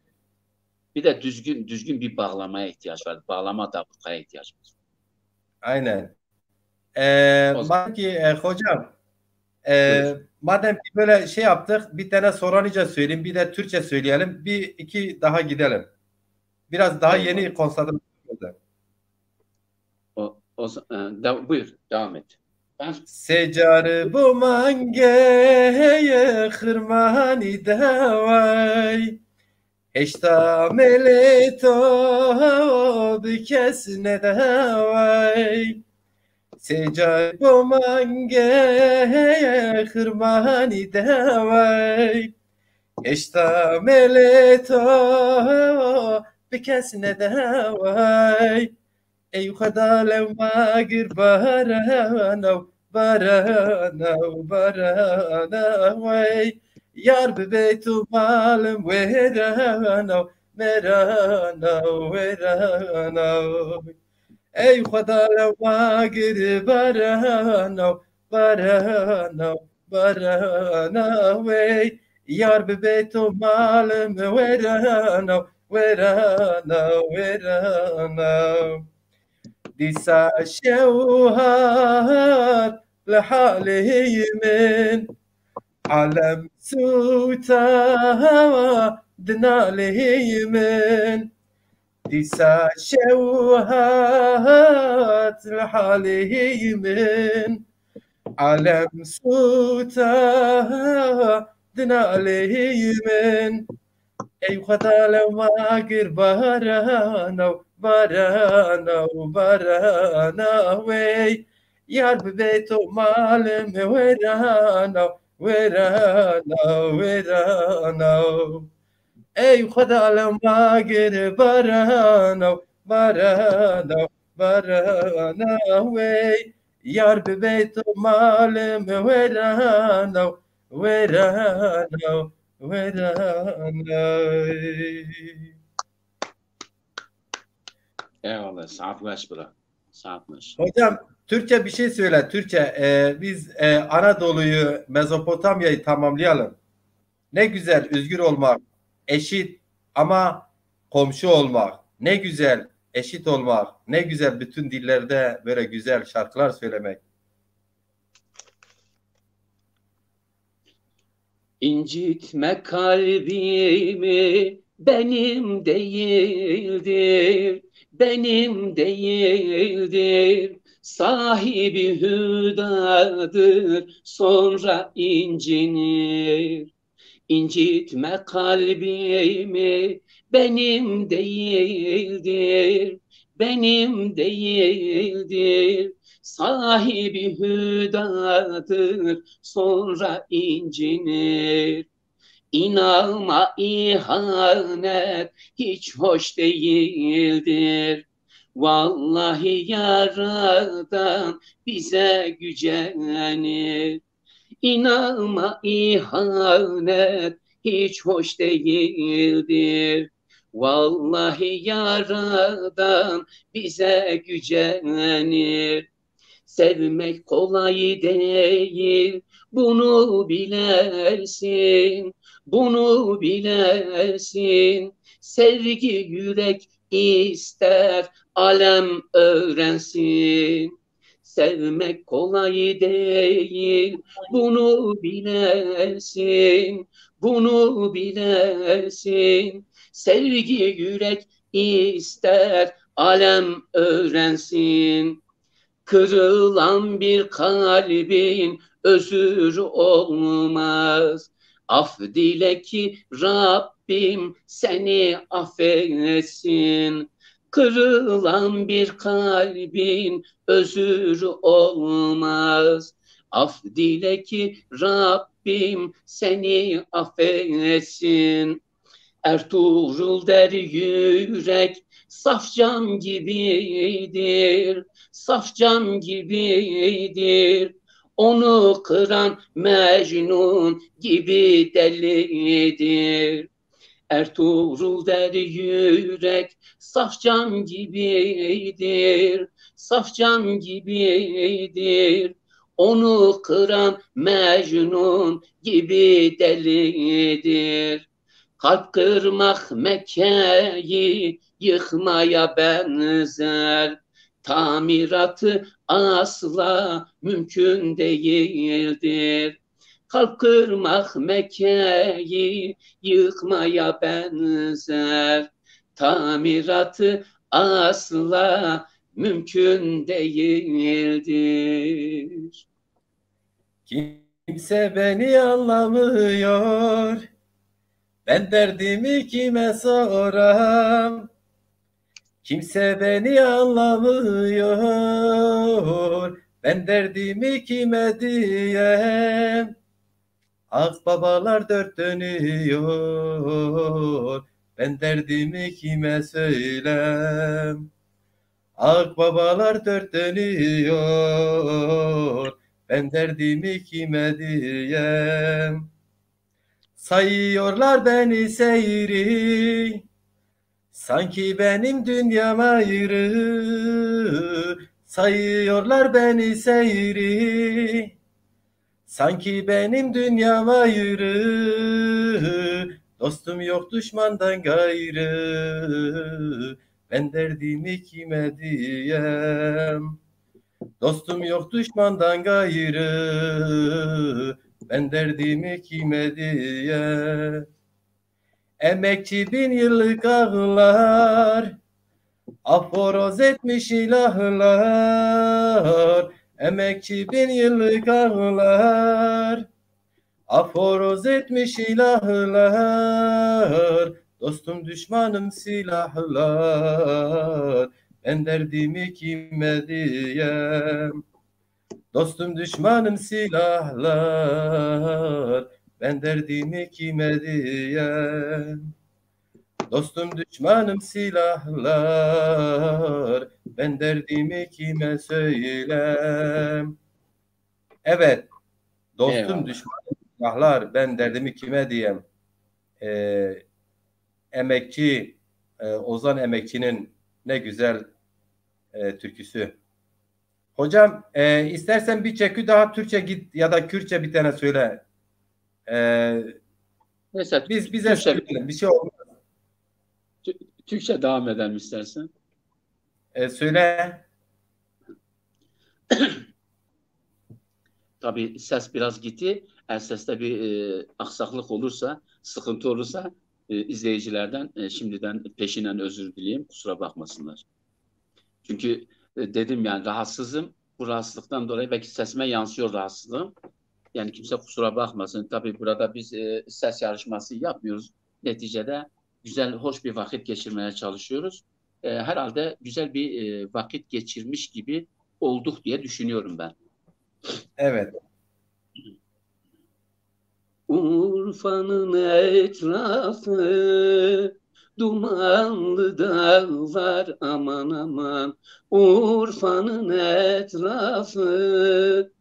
Bir de düzgün düzgün bir bağlamaya ihtiyaç var. Bağlama darbukaya ihtiyaç var. Aynen. Ee, O- madem ki e, hocam, e, Buyur. Madem ki böyle şey yaptık, bir tane Soranice söyleyeyim, bir de Türkçe söyleyelim, bir iki daha gidelim. Biraz daha Eyvallah. Yeni konsantre oldu. O, o, e, de, buyur, devam et. Ben Secar bu mangeye xırmani deway. Heşta melê to bi kes nedeway. Secar bu mangeye xırmani deway. Heşta melê to bi kes nedeway. Ey Xweda lew ma gir barana, barana, barana wey. Yar bibê tu malim wêrana, wêrana, wêrana. Ey Xweda lew ma gir barana, barana, barana wey. Yar bibê tu malim wêrana, wêrana, wêrana. Dîsa şew hat li halê min, alem sûta di nalê min. Dîsa şew hat li halê min, alem sûta di nalê min. Ey Xweda lew ma gir barana, barana, barana wey. Yar bibê to malim wêrana, wêrana, wêrana. Ey Xweda lew ma gir barana, barana, barana wey. Yar bibê to malim wêrana, wêrana, wêrana. Eyvallah, saat weş bira. Saat weş. Hocam, Türkçe bir şey söyle, Türkçe. Ee, biz e, Anadolu'yu, Mezopotamya'yı tamamlayalım. Ne güzel özgür olmak, eşit ama komşu olmak. Ne güzel eşit olmak, ne güzel bütün dillerde böyle güzel şarkılar söylemek. İncitme kalbimi, benim değildir, benim değildir. Sahibi hüdadır, sonra incinir. İncitme kalbimi, benim değildir, benim değildir. Sahibi hüdadır, sonra incinir. İnanma, ihanet hiç hoş değildir. Vallahi Yaradan bize gücenir. İnanma, ihanet hiç hoş değildir. Vallahi Yaradan bize gücenir. Sevmek kolay değil, bunu bilesin, bunu bilesin. Sevgi yürek ister, alem öğrensin. Sevmek kolay değil, bunu bilesin, bunu bilesin. Sevgi yürek ister, alem öğrensin. Kırılan bir kalbin özür olmaz. Af dile ki Rabbim seni affetsin. Kırılan bir kalbin özür olmaz. Af dile ki Rabbim Rabbim seni affetsin. Ertuğrul der yürek saf cam gibidir, saf cam gibidir. Onu kıran Mecnun gibi delidir. Ertuğrul der yürek saf cam gibidir, saf cam gibidir. Onu kıran Mecnun gibi delidir. Kalp kırmak Mekke'yi yıkmaya benzer. Tamiratı asla mümkün değildir. Kalp kırmak Mekke'yi yıkmaya benzer. Tamiratı asla mümkün değildir. Kimse beni anlamıyor. Ben derdimi kime soram? Kimse beni anlamıyor. Ben derdimi kime diyem? Akbabalar dört dönüyor. Ben derdimi kime söylem? Akbabalar dört dönüyor. Ben derdimi kime diyem? Sayıyorlar beni seyri. Sanki benim dünyam ayrı. Sayıyorlar beni seyri. Sanki benim dünyam ayrı. Dostum yok düşmandan gayrı. Ben derdimi kime diyem? Dostum yok düşmandan gayrı. Ben derdimi kime diyem? Emekçi bin yıllık ağlar. Aforoz etmiş ilahlar. Emekçi bin yıllık ağlar. Aforoz etmiş ilahlar. Dostum düşmanım silahlar. Ben derdimi kime diyem? Dostum düşmanım silahlar. Ben derdimi kime diyem? Dostum düşmanım silahlar. Ben derdimi kime söylem? Evet. Dostum düşmanım silahlar. Ben derdimi kime diyem? Ee, emekçi, e, Ozan Emekçi'nin ne güzel e, türküsü. Hocam, e, istersen bir çekü daha Türkçe git ya da Kürtçe bir tane söyle. E, Neyse, biz bize Türkçe, söyleyelim, bir şey olmaz. Tü- Türkçe devam edelim istersen. E, söyle. Tabii ses biraz gitti. Eğer seste bir e, aksaklık olursa, sıkıntı olursa e, izleyicilerden e, şimdiden peşinen özür dileyim. Kusura bakmasınlar. Çünkü e, dedim yani rahatsızım. Bu rahatsızlıktan dolayı belki sesime yansıyor rahatsızlığım. Yani kimse kusura bakmasın. Tabii burada biz e, ses yarışması yapmıyoruz. Neticede güzel, hoş bir vakit geçirmeye çalışıyoruz. E, herhalde güzel bir e, vakit geçirmiş gibi olduk diye düşünüyorum ben. Evet. Urfa'nın etrafı dumanlı dağlar, aman aman. Urfa'nın etrafı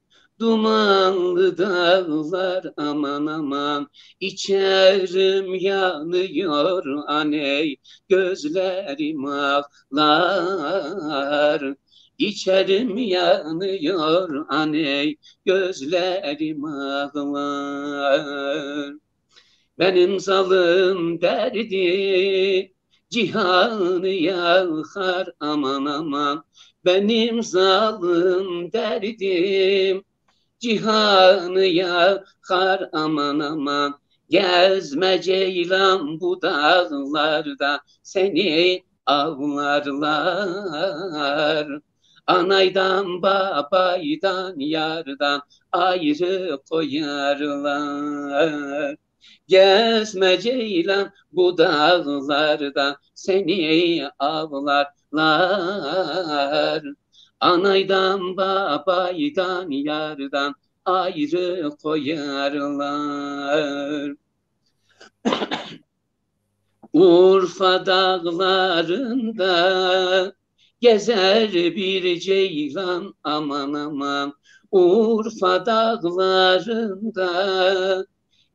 dumanlı dağlar, aman aman. İçerim yanıyor aney, gözlerim ağlar. İçerim yanıyor aney, gözlerim ağlar. Benim zalım derdim cihanı yakar, aman aman. Benim zalım derdim cihanı yakar, aman aman. Gezme ceylan bu dağlarda, seni avlarlar. Anaydan, babaydan, yardan ayrı koyarlar. Gezme ceylan bu dağlarda, seni avlarlar. Anaydan, babaydan, yardan ayrı koyarlar. Urfa dağlarında gezer bir ceylan, aman aman. Urfa dağlarında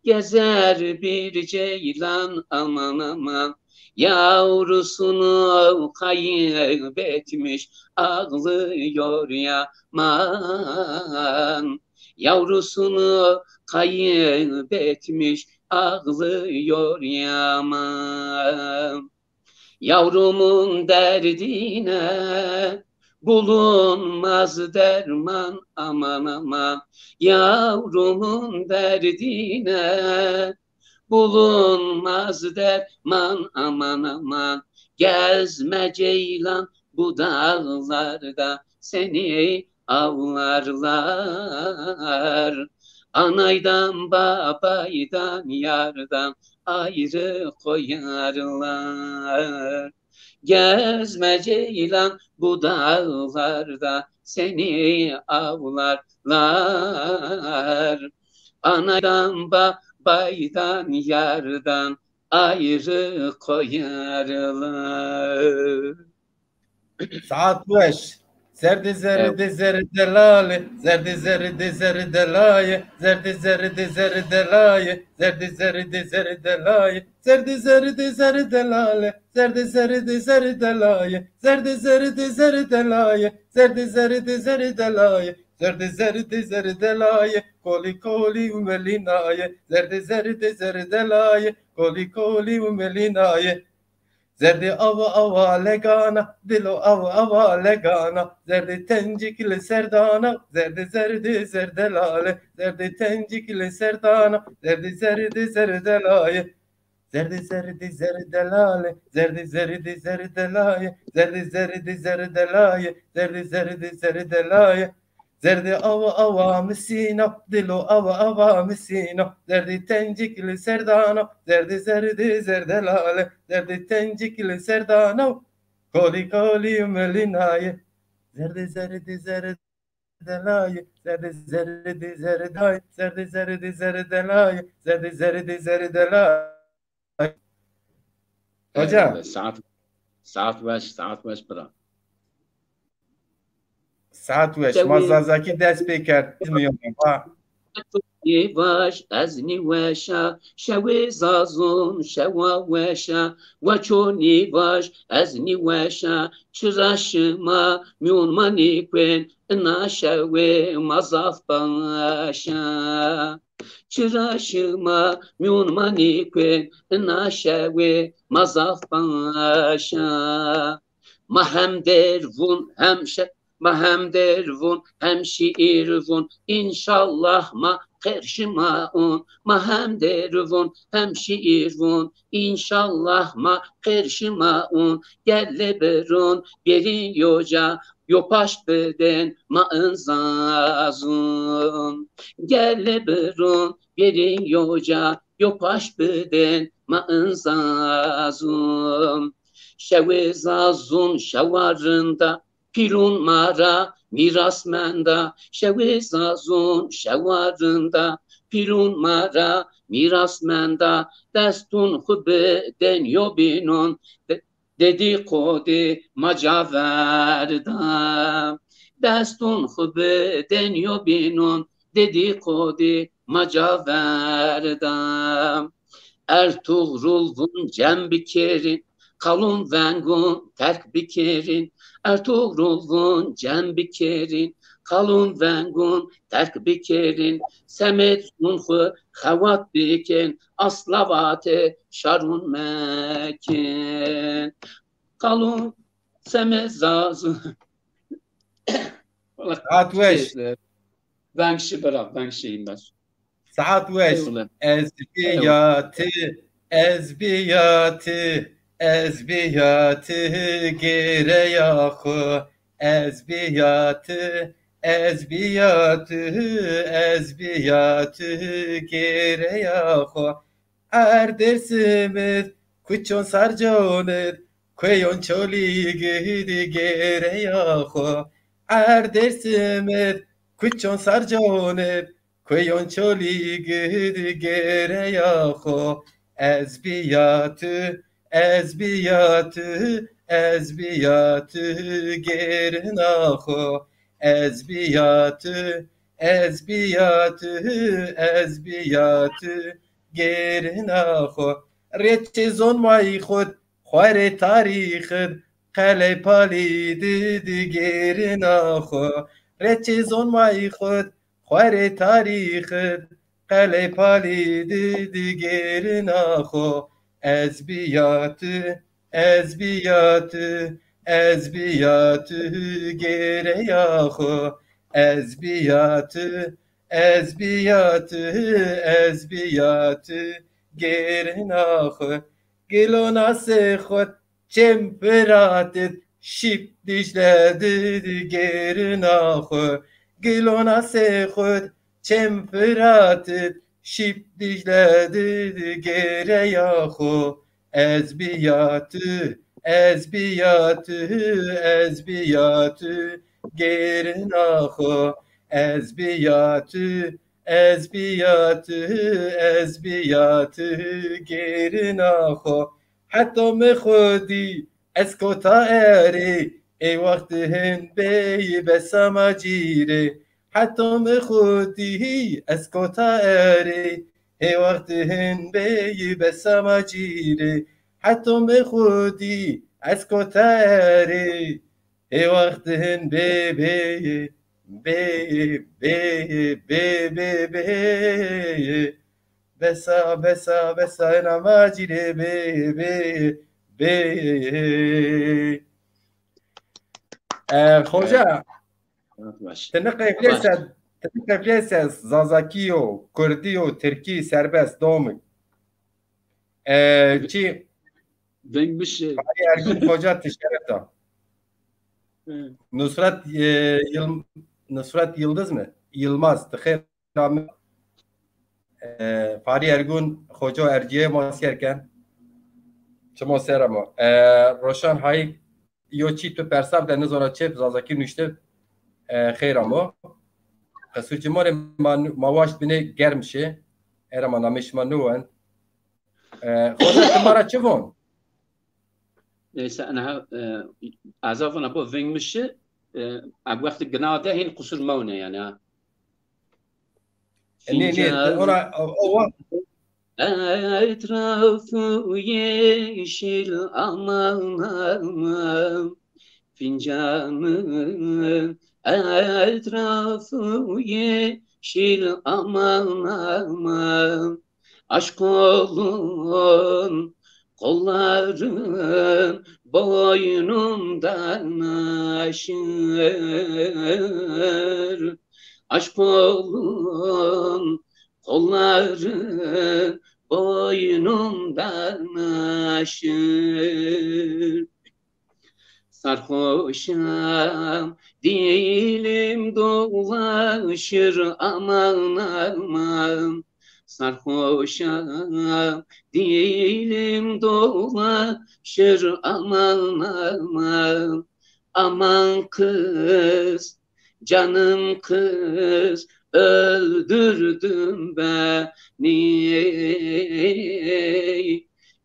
gezer bir ceylan, aman aman. Yavrusunu kaybetmiş, ağlıyor yaman. Yavrusunu kaybetmiş, ağlıyor yaman. Yavrumun derdine bulunmaz derman, aman aman. Yavrumun derdine bulunmaz derman, aman aman. Gezme ceylan bu dağlarda, seni avlarlar. Anaydan, babaydan, yardan ayrı koyarlar. Gezme ceylan bu dağlarda, seni avlarlar. Anaydan, babaydan, yardan ayrı koyarlar. Saat weş. Zerdi zerdi zerdi lale, zerdi zerdi zerdi laye, zerdi zerdi zerdi laye, zerdi zerdi zerdi laye, zerdi zerdi zerdi lale, zerdi zerdi zerdi laye, zerdi zerdi zerdi laye, zerdi zerdi zerdi laye, zerdi zerdi zerdi laye, koli koli umelinaye, zerdi zerdi zerdi laye, koli koli umelinaye. Zerdi awa awa legana, dilo awa awa legana, zerdi tencik li serdana, zerdi zerdi zerde lale, zerdi tencik li serdana, zerdi zerdi zerde laye. Zerdi zerdi zerde lale, zerdi zerdi zerde laye, zerdi zerdi zerde laye, zerdi zerdi zerde laye. Zerdi awa awa misino, dilo awa awa misino, zerdi tencik li serdano, zerdi zerdi zerde lale, zerdi tencik li serdano, koli koli melinaye, zerdi zerdi zerde laye, zerdi zerdi zerde laye, zerdi zerdi zerde laye, zerdi zerdi zerde laye. Hocam. Evet, saat, saat weş, saat weş bira. Saat weş. Ma Zazakî dest pê kerd. Bilmiyorum. Ha. Nîvaş ez nîweşa, şewê zazon şewa weşa. Weço nîvaş ez nîweşa, çira şima mîyon ma nîkuen, ina şewê ma zaf başa. Çira şima mîyon ma nîkuen, ina şewê ma zaf başa. Ma hem dervun hem şe-, ma hem dervun hem şiir vun, înşallah ma qer şima un. Ma hem dervun hem şiir vun, înşallah ma qer şima un. Gelle birun bêrîn yo ca, yo paşt bidên ma in zazun. Gelle birun bêrîn yo ca, yo paşt bidên ma in zazun. Şewê zazun şewa rinda, pîrun ma ra mîras menda. Şewê zazun şewa rinda, pîrun ma ra mîras menda. Destun xwu bidên yo bînun, de-, dedîqodî ma ca verda. Destun xwu bidên yo bînun, dedîqodî ma ca verda. Ertuğrul vun cem bikerîn, qalun vengun terk bikerîn. Ertuğrul vun cem bikerîn, qalun vengun terk bikerîn. Semed zun xwu xewat bikên, asla vatê şarun mekên. Qalun seme zazun. Saat weş. Veng şi bira, veng şi bes. Saat weş. Eyvallah. Ez biya ti, ez biya ti, ez biya ti gêreya xwu. Ez biya ti, ez biya ti, ez biya ti gêreya xwu. Erd Dêrsim id, kuçon Sarcon id, kueyon Çolîg id gêreya xwu. Erd Dêrsim id, kuçon Sarcon id, Kuyon Çolîg di gêreya xo, ez bîya tu, ez bîya tu, ez bîya tu gêrina xo, ez bîya tu, ez bîya tu, ez bîya tu gêrina xo. Rêçê zonmayî xo d, xwerê tarîx id, qelê palî di di gêrina xo. Rêçê zonmayî xo d, xwerê tarîx id, qelê palî di di gêrina xo. Ez bîya tu, ez bîya tu, ez bîya tu gêreya xo. Ez bîya tu, ez bîya tu, ez bîya tu gêrina xo. Gilona sê xo d, çêm Firat id, şîp Dîcle di di gêrina xo. Gilona sê xo d, çêm Firat id, şîp Dîcle di di gêreya xo. Ez bîya tu, ez bîya tu, ez bîya tu gêrina xo. Ez bîya tu, ez bîya tu, ez bîya tu gêrina xo. Heto mi xwedî ez kota erê, ê wext hin bêyî besa ma cîrê. Heto mi xwedî ez kota erê, ê wext hin bêyî besa ma cîrê. Heto mi xwedî ez kota erê, ê wext hin bê bê bê bê bê bê bê bê. Besa, besa, besa, ena ma cîrê bê bê bê. E, xoca, Baş. Ti niqeflê se, ti niqeflê se Zazakî yo, Kurdî yo, Tirkî serbest, domik. E, çi? Veng mi şi? Fahri Ergun xoca ti şeref da. Hı. Nusret, e, Yıl-, Nusret Yıldız mı? Yılmaz, ti xêr amê. E, Fahri Ergun xoca erciyê ma sêr ken. Çimo ser amo. E, Roşan Hayik, yo çî tu persav de nizona çep Zazakî nuşte, e, xeyr amo. Qesûr Cimorê ma, ma waşt binê germ şi. Era ma namê şima nuwen. E, xoca ti ma ra çi von? Neyse, ena, e, ez a vona bo veng mi şi, e, eg wextî gina de hîn qusur mewne yani ha. Nê, nê, ora, o, o wext. Etrafı yeşil aman aman, fincanın etrafı yeşil aman aman. Aşk olun, kolların boynumdan aşır. Aşk olun, kolların boynumdan aşır. Sarhoşam, dilim dolaşır aman aman. Sarhoşam, dilim dolaşır aman aman. Aman kız, canım kız, öldürdün beni.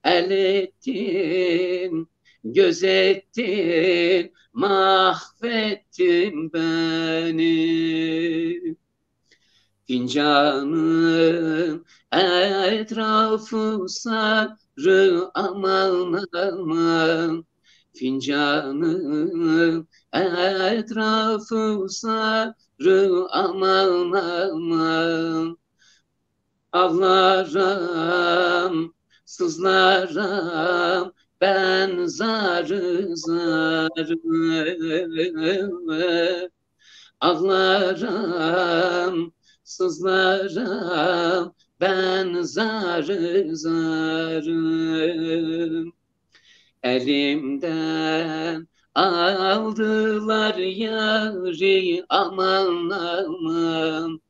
El ettin, gözettin, mahvettin beni. Fincanın etrafı sarı aman aman. Fincanın etrafı sarı aman aman. Ağlaram, sızlaram ben zarı zarı. Ağlaram, sızlaram ben zarı zarı. Elimden aldılar yarı aman aman.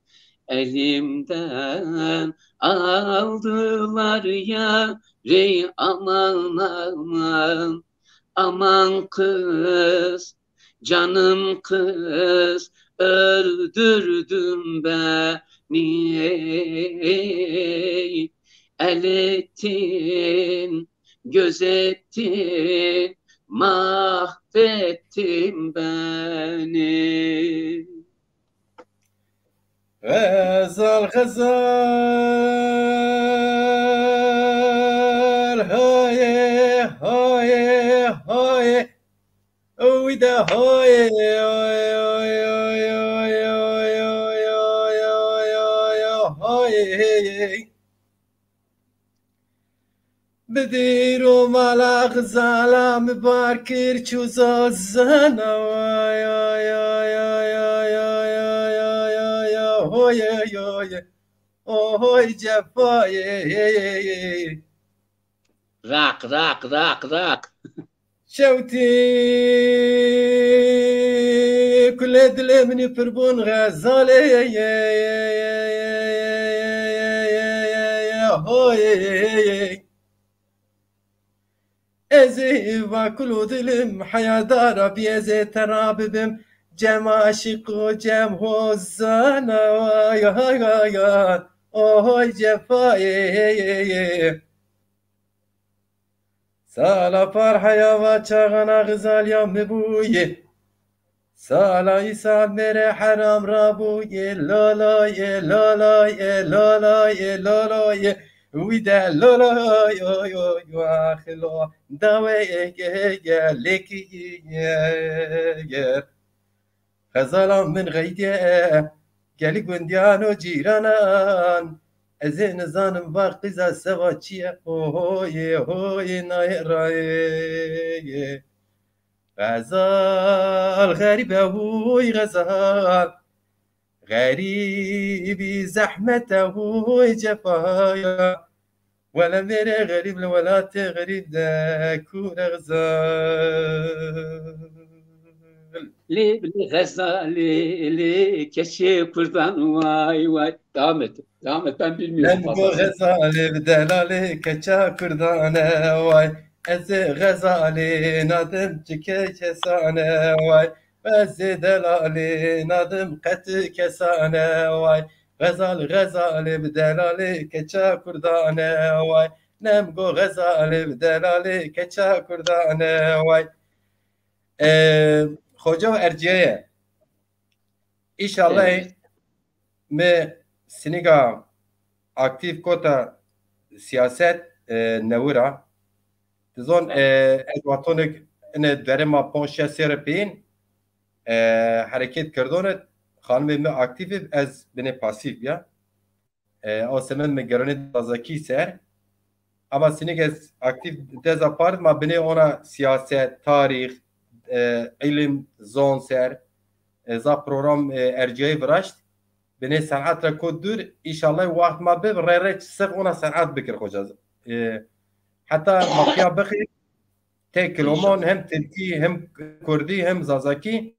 Elimden aldılar yarı aman aman. Aman kız, canım kız, öldürdün beni. El ettin, gözettin, mahvettin beni. Xezal, xezal, haye, haye, haye. Oy de haye, haye, haye. Bidîro mala xizala mi bar kir çû zazana. Ay, ay, ay, ay, ay, ay, ay, ay, ay, ay, hoy, ay, ay, ay. Oy cefayê. Raq, raq, raq, raq. Şewtî kulê dilê min û pirbûn xezalê. Hoy. Ez ê va kulo dilim heyadara bî, ez ê te ra bibim cem aşiq û cem hozana. Ay, ay, ay, ay. Oy cefayê. Sala par heya va çaxana xizaliya mi bûye. Sala îsal mêrê heram ra bûye. Lalaye, lalaye, lalaye, lalaye. Wî de lalaye, oy, oy, oy, axilo. Dawê ege, ege, lekî ger. Xezalan min xeydiye, gelî gundiyan û cîranan. Ez ê nizanim va qîza seva çi ye. Hoyê, hoyê, nayê rayê. Xezal xerîb e, huy Xezal. Xerîbî zehmet e, huy cefaya. Wele mêrê xerîb li welatê xerîb de kûre Xezal. Lê, lê Xezalê, lê keşê kurdan, vay, vay. Devam et, devam et. Ben bilmiyorum fazla. Lemgo Xezalê bi delalê keça kurdan e, vay. Ez ê Xezalê nadim çike kesane, vay. Ez ê delalê nadim qet kesane, vay. Xezal, Xezalê bi delalê keça kurdane, way. Nemgo Xezalê bi delalê keça kurdane, way. E, Xoca Erciyeye. İnşallah. Evet. Mi siniga aktif kota siyaset, e, newira. Dizon, e, ez watonik ine derê ma ponc şeş serre peyîn, e, hereket kerdone, xanimê mi aktif ib, ez binê pasif ya. E, o semed mi geronê Zazakî ser. Ama sinik ez aktif deza part ma binê ona siyaset, tarîx, e, ilim, zon ser, e, za program, e, erciyayî viraşt. Binê senat ra kot dûr, înşallah waxt ma bib, rê rê sif ona senat bikir xoca. E, heta ma pîya bixî, tê kilomon, hem tirkî, hem kurdî, hem zazakî.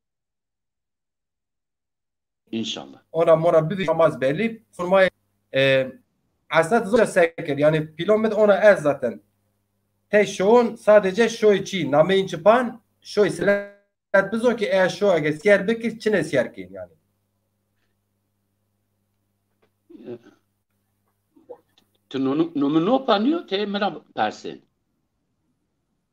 İnşallah. Ona mora bibî, ma ez belî. Sonra, e, esnaf zor sekir. Yani pilon mid ona ez zaten. Te şoğun sadece şoy çi, name inçi pan, şoy silet bizon ki eğer şo eger siyer bikir, çine siyer ki yani. Tu nonu-, nomi no panîyo, tê mi ra persên.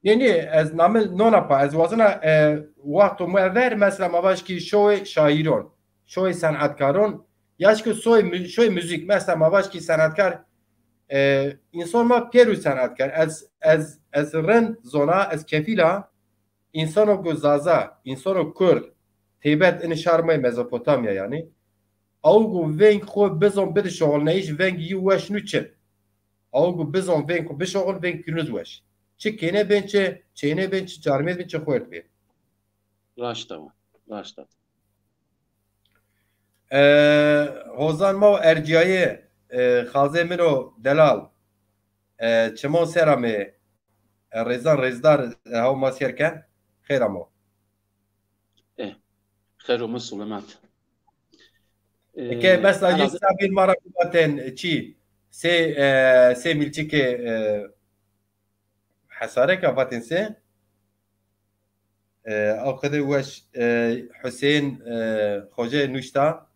Nê, nê, ez name nona pa. Ez wazena, e, wexto mu ver, mesela ma vaj ki şoyê şairon, şoyê senetkaron, ya ki soy mü-, şoyê müzik, mesela ma vaj ki senetkar, e, insan ma pêru senetkar. Ez, ez, ez rind zona, ez kefîla, insano ku Zaza, insano Kurd, teybet ini şar ma Mezopotamya yani. Aw ku veng xo bizon bidi şoxulneyîş, veng yi weş nu çin. Aw ku bizon veng xo bişoxul, veng künüz weş. Çi kêne bên çi, çêne bên çi, carmêd bên çi, xuert bê. Raşt ama, raşt a. E, Hozan ma erciyayê, e, xazê min o delal. E, çimon sera mi, e, rêzan rêzdar, e, haw ma sêr ken, xêr amo. E, xêr amo, selamet. E, ke mesela yek sabîn ma ra vatên çi, sê, e, sê milçikê, e, hesareka vatên sê? E, o qede weş, e, Hüseyin, e, Hoca nuşta,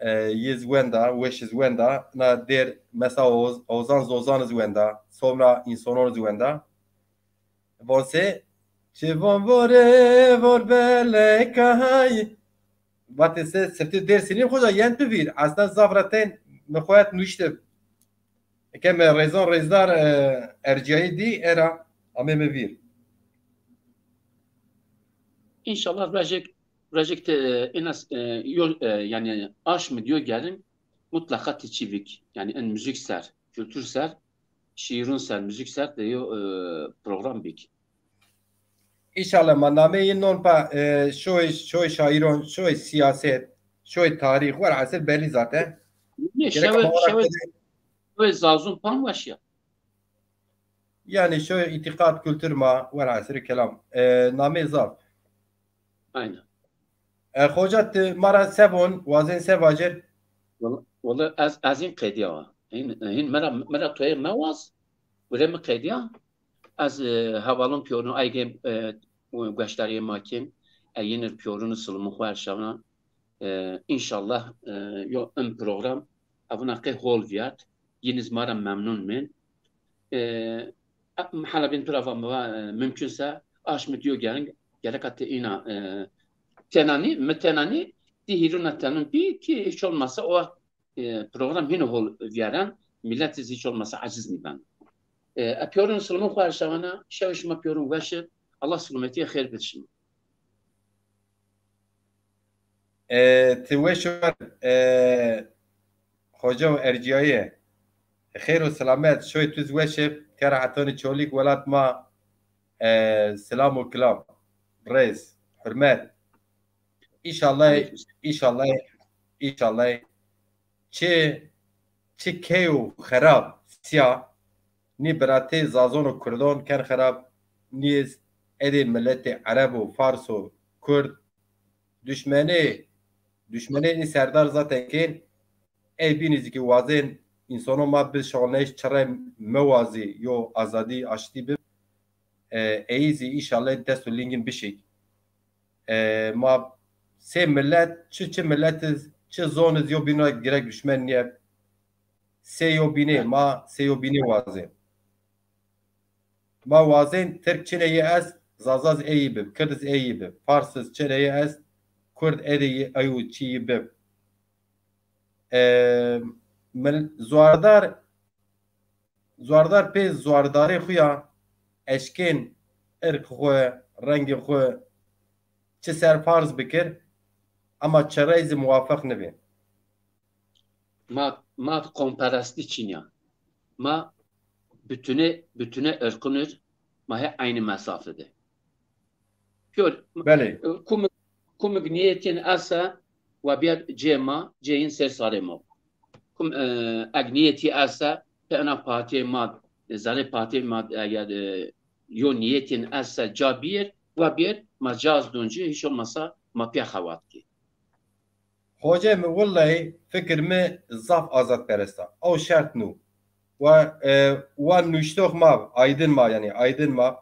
e, yiz wenda, weş iz wenda, na der mesela Oz-, Ozan Zozan iz wenda, sonra insanon iz wenda. Vonse, çi von vore vor belekay. Vatê se sirtî der sînî Hoca yen tu vîr. Aslında zaf ra ten mi xo het nuştib. Eke mi rêzon rêzdar, e, erciyayî dî era amê mi vîr. İnşallah rejek, rejek te, e, en az, e, yo, e, yani aşm diyo gelin mutlaka ti çi vik. Yani en müzik ser, kültür ser, şiirun ser, müzik ser de yo, e, program bik. Înşallah ma nameyê non pa, e, şoy, şoy şairon, şoy siyaset, şoy tarîx, welhasil belli zaten. Ne, şewe, şewe, şewe zazun pan baş ya. Yani şoy îtîqat, kultur ma, welhasil kelam. E, nameyê zaf. Aynen. E, Xoca ti ma ra se von, wazên se vajir? Wala, wala ez, ez hîn qedîya wa. Hîn, hîn mera, mera toye mewaz. Gure mi qedîya. Ez, e, hevalon piyorun aygê, e, gueştariyê ma kên. E, yinir piyorun silumu xo erşavna. E, înşallah, e, yo in program evuna qey hol viyat. Yiniz ma ra memnun min. E, hala bin tu ra va, va, e, mümkünse aşmit yo gelin gereka te ina, e, tenanî, mi tenanî, ti hîruna tenun bî ki hiç olmasa o, e, program hino hol viyaren, millet iz hiç olmasa aciz nîben. E, e, piyorun silumun xo erşavana, şew şima piyorun weşi, Allah silumetiye xêr bid şima. E, ti weş war, e, Xoca û erciyayê. Xêr û selamet, şoy tu zî weş ib, kera hetanî Çolîg welat ma, e, selam û kilam, rêz, hurmet. Înşallah, înşallah, înşallah. Çi, çi key û xerab siya, nî biratê zazon û kurdon ken xerab, nî iz edê miletê ereb û fars û kurd, duşmenê, duşmenê nî serdar zaten kên, ey bînî zî ki wazên însono ma bi şoxulnayîş çirê mewazî yo azadî aştî bib. E, eyî zî înşallah dest û lingin bişik. E, ma sey milet, çi, çi milet iz, çi zon iz yo bîn ra girek duşmen nîyeb. Sey yo bînê, ma sey yo bînê wazên. Ma wazên Tirk çinê yi est, Zazaz ê yi bib, Kirdiz ê yi bib, Farsiz çinê yi est, Kurd edê yi, eyo çî yi bib. E, mil-, zuardar, zuardar pê zuardarê xo ya eşkên irq xo, rengê xo çi ser farz bikir, ama çirey zî muwafeq nibê. Ma, ma qomperestî çin ya. Ma bütüne, bütüne irqunir, ma hê aynı mesafede. Piyor, belê. Kumik, kumik niyetên ese, wa biyer cê ma, cê yin ser sarê ma. Kum, e, eg niyetî ese, pe ena partiyê ma, e, zerê partiyê ma, eger, e, yo niyetên ese ca biyer, wa biyer, ma caz dunci, hiç olmasa ma piya xewat ki. Hoca mi, willay fikir mi zaf azadperest a. Ew şert nû. Wa, e, wa nuştox ma, aydın ma, yani aydın ma,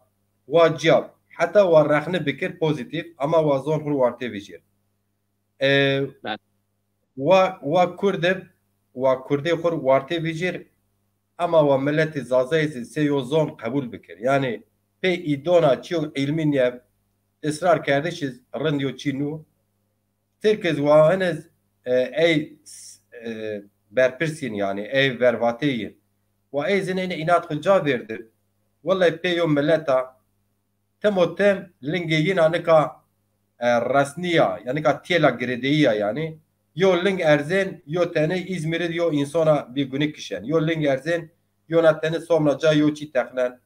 wa ciyab. Heta wa rexne bikir pozitif, ama wa zon xur wartê vijir. E, wa, wa Kurd ib, wa Kurdê xur wartê vijir, ama wa miletê Zazayê zî sey yo zon qebul bikir. Yani pê îdona çiyo ilmî nîyeb, israr kerdiş iz rind yo çî nû. Tirk iz wa hin iz, e, ey, e, berpirs yin, yani ey vervatê yin. Wa ey zî ene înat xu ca vêrdib. Willay pê yo mileta tim û tim lingê yin a nika, e, resnî ya, ya nika têla girêdeyî ya yani. Yo ling erzên, yo tenê Îzmîrî yo însona bîgunî kişen. Yo ling erzên, yona tenê somna ca yo çî teqnen.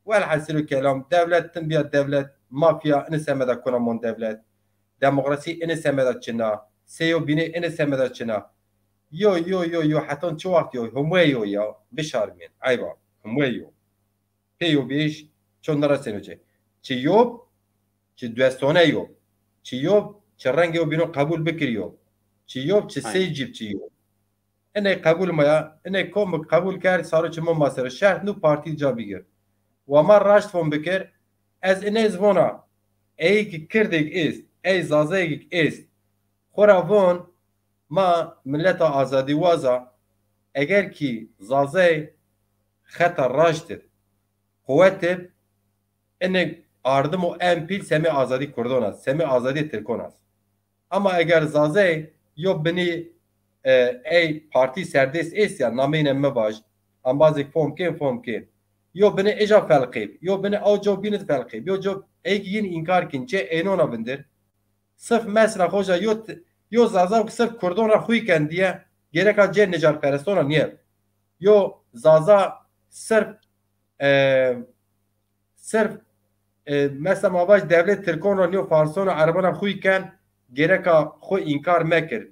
Welhasilû kelam, dewlet tim bîya dewlet, mafya ini semeda kuna mon dewlet. Demokrasî ini semeda çina, sey yo bînê ini semeda çina. Yo, yo, yo, yo, hetan çi waxt yo, humuye yo ya, bişarmên, eyba, humuye yo. Pê yo bêj, ço niraseno ci. Çi yob, çi destone yob. Çi yob, çi rengê yo bîno qebul bikir yob. Çi yob, çi sey cîb çi yob. Iney qebul maya, iney kom qebul kerd, saro çimo ma ser. Şert nû partî ca bigir. Wa ma raşt von bikir, ez iney iz vona. Ey ki kirdêk est, ey zazayêk est, xo ra von, ma mileta azadîwaz a, eger kî zazay xeta raşt id, quwet ib, ini ardimo en pîl semê azadî kurdan a, semê azadî tirkan a. Ama eger zazay yo binî, e, ey partî serdêst est ya, nameyne mi vaj, embazêk fom kên, fom kên. Yo binî ija felqêb, yo binî aw co bînid felqêb, yo co ey ki yin înkar kên, cê eynona vindir. Sirf mesela xoca yo t-, yo zaza ki sirf kurdan ra xuy ken diye, gereka cê nicarperestona nîye. Yo zaza sirf, e, sirf, e, mesela ma vaj dewlet tirkan ra nîyo farson ra ereban ra xuy ken, gereka xo înkar mekir.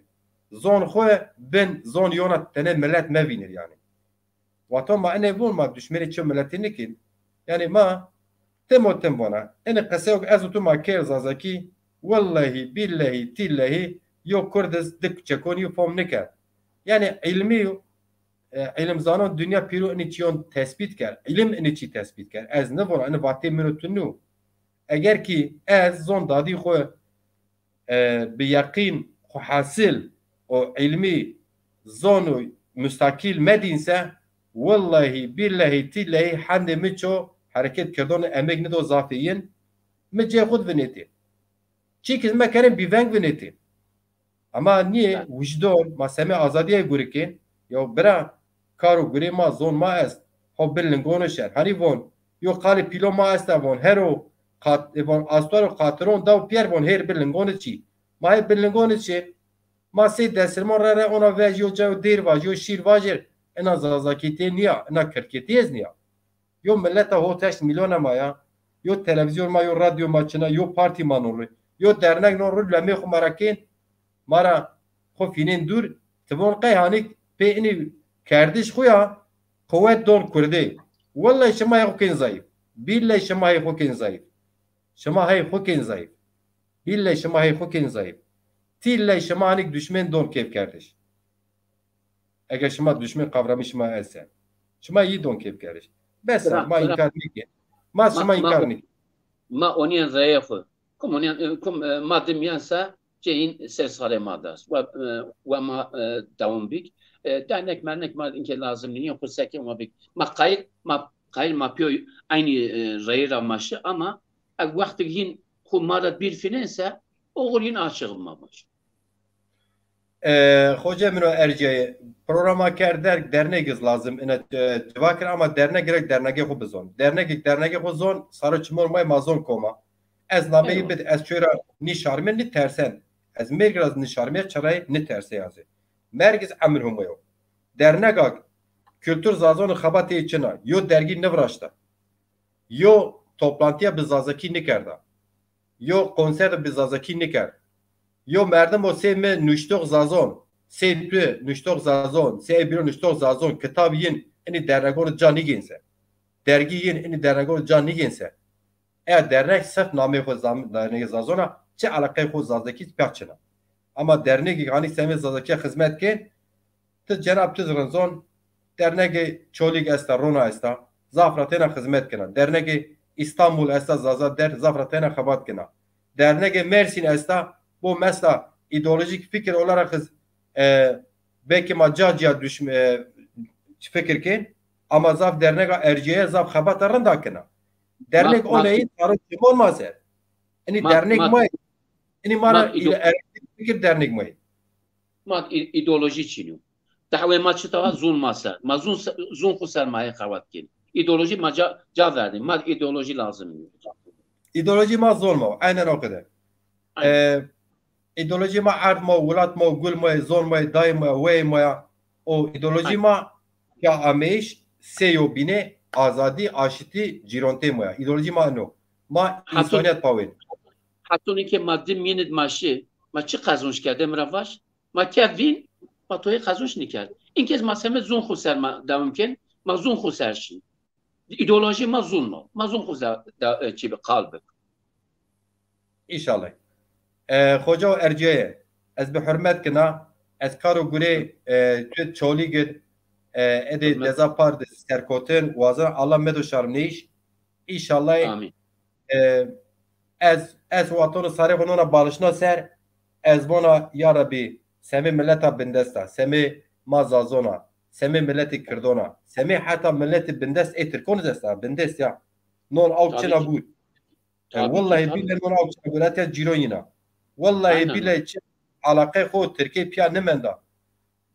Zon xo bin zon yona tene milet mevînir yanî. Wata ma enê von ma duşmenê çi miletî nikên. Yanî ma tim û tim vana. Enê qeseyo ez û tu ma kêr zazakî, wellehî, bîllehî, tîllehî, yo kurd iz di çekonî fom niker. Yanî îlmî, e, îlimzanon dinya pîro inî çîyon tespît ker. Îlim inî çî tespît ker. Ez nivona, inî vatê min û tu nû. Eger kî ez zon dadî xo e, bi yeqîn xwu hesil û îlmî zon û mustaqîl medîn se, willehî, bîllehî, tîllehî hendê mi ço hereket kirdon, emeg nido zafê yin, mi cê xwu di vinêtî. Çîk iz mekerin bîveng vinêtî. Ema nîyê wijdon, ma semê azadîye gurikên, yew bira, kar û gurê ma, zon ma est. Ho bi lingoni şer. Hanî von, yo qalê pîlo ma esta von, hero qat-, e, von, astor û qatiron daw pîyer von, hêr bi lingoni çî. Ma hêr bi lingoni çî. Ma sey desirmon re re ona vej, yo cayo dêr vaj, yo şîr vajêr. Ina zazakîtê nîya, ina kirdkîtî ez nîya. Yo mileta hot heşt mîlyona ma ya. Yo televîzyon ma, yo radyo ma çina, yo partî ma non ri. Yo dernek non ri, lemê xwu ma ra kên. Ma ra xwu fînên dûr. Ti von qey hanîk pê inî kerdiş xwu ya quwet don kurdê. Wellay şima hey xwu kên zayîf. Bîllay şima hey xwu kên zayîf. Şima hey xwu kên zayîf. Bîllay şima hey xwu kên zayîf. Tîllay şima hanîk duşmen don kêfkerdiş. Eger şima duşmê qavramî şima ese, şima yî don kêfkeriş. Bes a, ma înkar nîkên. Ma şima înkar nîkên. Ma onîyen reyê xwu. Kum onîyen, e, kum, e, ma dimîyen se cê yîn ser sarê ma dest. We, e, we ma, e, dewam bîk. E, dernek mernek ma înke lazim nîyên, xwu sekê ma bîk. Ma qayîl, ma qayîl ma pîyo eynî, e, reyî ra ma şi ama e, wextêk yîn xwu ma ra bîr fînên se, oxir yîn açiq ma baş. E, xocê min o erciyayê, programa kerd derg, dernegî iz lazim ina, e, civa kir ama derneg gerek dernegê xwu bizon. Dernegî, dernegê xwu zon, saro çimon may ma zon koma. Ez nameyî bid, ez çoy ra nîşarmê, nîtersen. Ez merg ra nîşarmê, çirayê nîtersê yazê. Merg iz emir Humo yo. Dernega Kultur Zazon xebatê çina, yo dergî niviraşta. Yo toplantîya bi zazakî nikerda. Yo konser bi zazakî nikerd. Yo merdim o sey mi nuştox zazon, sey tu nuştox zazon, sey ey bîro nuştox zazon, kitab yin inî dernegon ca nigên se. Dergî yin inî dernegon ca nigên se. Eya dernek sirf namê xwu zam-, dernegê zazon a, çi eleqeyê xwu zazakî pîya çin a. Ama dernegê hanî semê zazakîya xizmet kên, ti cenab tu zî rind zon, dernegê Çolîg esta, rona esta, zaf ra tena xizmet kena. Dernegê Îstanbul esta, Zaza der, zaf ra tena xebat kena. Dernegê Mersîn esta, bo mesela îdeolojîk fikir olarak xiz-, e, belkî ma ca cîya düşm-, e, fikir kên, ama zaf dernega erciyeye zaf xebata rinda kena. Dernek oneyî tarî çimon ma ser. Inî dernek ma yê. Inî ma ra îde-, fikir dernek ma yê. Ma î-, îdeolojî çînî yo. Dehwê ma çita wa zûn ma ser. Ma zûn se-, zûn xwu ser ma hê xewat kên. Îdeolojî ma ca, ca verdî. Ma îdeolojî lazim nîyo. Îdeolojî ma zûn ma. Aynen o kadar. Aynen. E, îdeolojî ma erd ma, welat ma, gul ma, zon ma, dayê ma, weyê ma ya. O îdeolojî ma ya ameyîş, sey yo bîne, azadî, aşitî, cîrontê ma ya. Îdeolojî ma ino. Ma însanîyet pawên. Hetonî ke ma di mînid ma şi, ma çi qezonc kerde mi ra vaj? Ma kerd vîn, ma toyê qezonc nîkerd. Înkez ma semed zûn xwu ser ma dewam kên, ma zûn xwu ser şî. Îdeolojî ma zûn ma. Ma zûn xwu ze-, de, e, çî bi, qal bik. Înşallah. E, xoca û erciyeye, ez bi hurmet kena, ez kar û gurê, e, tu Çolîg id, e, edê deza par de serkotin, wazena Allah medo şarmneyîş. Înşallah. Amîn. E, ez Ez watono sarê xo nona balişna ser, ez vona ya Rebî, semê mileta bindesta, semê ma Zazona, semê miletê Kirdona, semê heta miletê bindest ê Tirkon zî esta, bindest ya. Non awk çina bû. E, wellahî bîle non awk çina bû, heta cîron yîna. Wellahî bîle çi alaqey xo Tirkê pîya nimenda.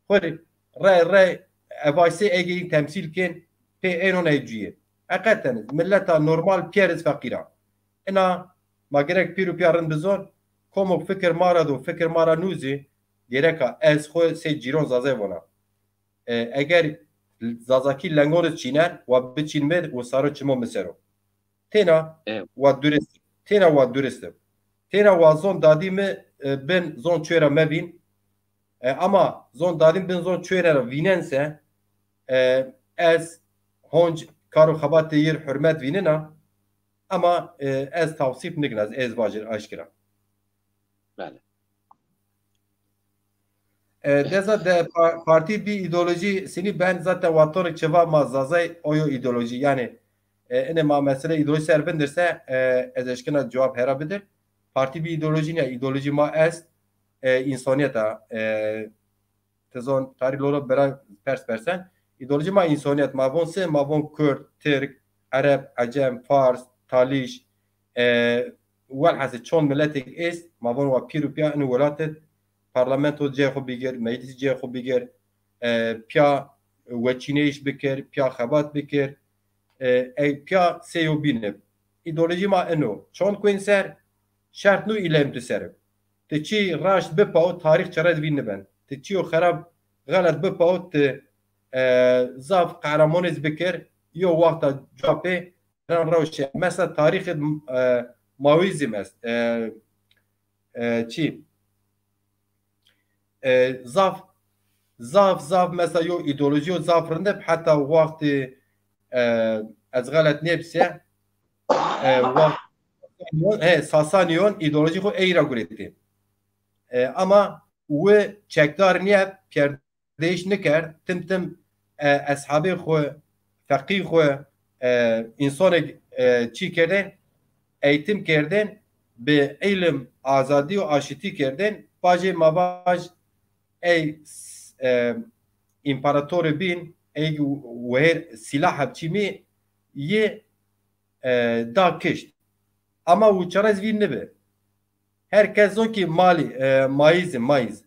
Xo rê, rey rey evaysê egeyî temsîl kên, pê ênon ey cuyê. Heqeten, mileta normal pîyer iz feqîr a. Ina ma gerek pîr û pîya rind bizon, komok fikir ma ra do, fikir ma ra nûzî, gereka ez xo sey cîron Zazay vona. E, eger Zazakî lengon iz çîner, wa biçîn mi, wisaro çimo mi ser o. Têna wa durist. Têna wa durist. Têna wa zon dadî mi, e, bin zon çuê ra mevîn. E, ama zon dadî mi bin zon çuê ra vînen se, e, ez honc kar û xebatê yir hurmet vînina, ama, e, ez tawsîf nikina, ez, ez vacir aşkira. Bele. E, deza de pa-, partî bî îdeolojî sinî ben zaten watorik çi va ma Zazay o yo îdeolojî. Yanî, e, ine ma mesele îdeolojî ser vindirse, e, ez eşkina cewab hera bidir. Partî bî îdeolojî nîya, îdeolojî ma est, e, însanîyet a. E, ti zon tarî lolo bira pers persen. Îdeolojî ma însanîyet, ma von se, ma von Kurd, Tirk, Ereb, Ecem, Fars, Talîş, e, welhasil çond miletêk est, ma von wa pîr û pîya ino welat id, parlamento cê xo bigir, meclîs cê xo bigir, e, pîya weçîneyîş bikir, pîya xebat bikir, e, ey pîya sey yo bîn ib. Îdeolojî ma ino. Çond kuên ser, şert nû îlem tu ser ib. Ti çî raşt bipaw, tarîx çerez vîn nibend. Ti çîyo xerab, xelet bipaw, ti, e, zaf qehremonîz bikir, yo wexta cua pê ran rewşe. Mesela tarîxê, e, Maoîzm est. E, e, çî? E, zaf, zaf, zaf mesela yo îdeolojîyo zaf rind ib, heta wextê, e, ez xelet nêbise, e, wext, he, Sasanîyon îdeolojî xo ey ra guretî. E, ama wi çekdar nîyeb, pîyer değiş nikerd. Tim tim, e, eshabê xwu, feqî xwu, e, însanêk, e, çî kerdên, eğitim kerdên, bi îlim, azadî û aşitî kerdên. Pajê ma vaj ey, e, împaratorê bîn, ey wehêr sîlah heb çîmî yi, e, da kişt. Ama wu çerez vîn nibi. Her kes zon ki malî, e, mayîz, mayîz.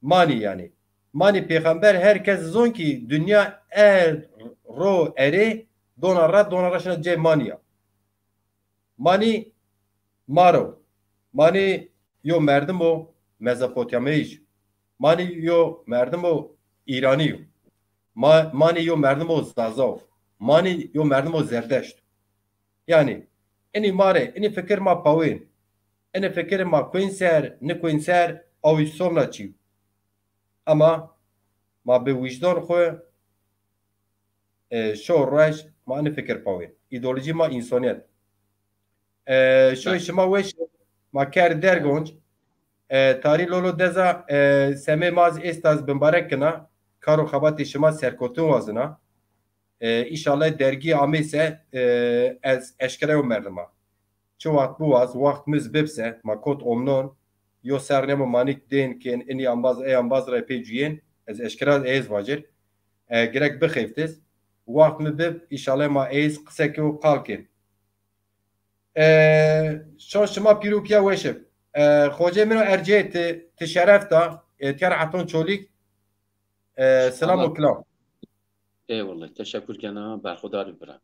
Manî yanî. Manî pêxember her kes zon ki dinya er ro erê dona ra, dona ra şina cê manî ya. Manî maro. Manî yo merdimo Mezopotameyî yo. Manî yo merdimo Îranî yo. Ma-, manî yo merdimo Zaza o. Manî yo merdimo Zerdeşt. Yanî, inî ma rê, inî fikir ma pawên. Inî fikir ma kuên ser, nikuên ser, aw somna çî. Ama ma bi wijdan xwu, e, şo ruej ma inî fikir pawên. Îdeolojî ma însanîyet. E, şoy şima weş, ma kerd dergonc. E, tarî lolo deza, e, semê ma zî êsta ez bimbarek kina. Kar û xebatê şima serkotin wazina. E, înşallah dergî ameyse, e, ez eşkera yo merdima. Çi waxt biwaz, waxt miz bibse, ma kot omnon, yo sernemo manîk dên kên, inî ambaz, ey ambaz ra pê cuyên, ez eşkera ez vacir. E, gerek bixeyftiz. Waxt mi bib, înşallah ma êz qise kê û qal kên. E, şon şima pîr û pîya weş ib. E, xocê min o ercê ti, ti şeref da, e, tîya ra heton Çolîg. E, selam û kilam. Eyvallah. Teşekkür kena, berxudar bira.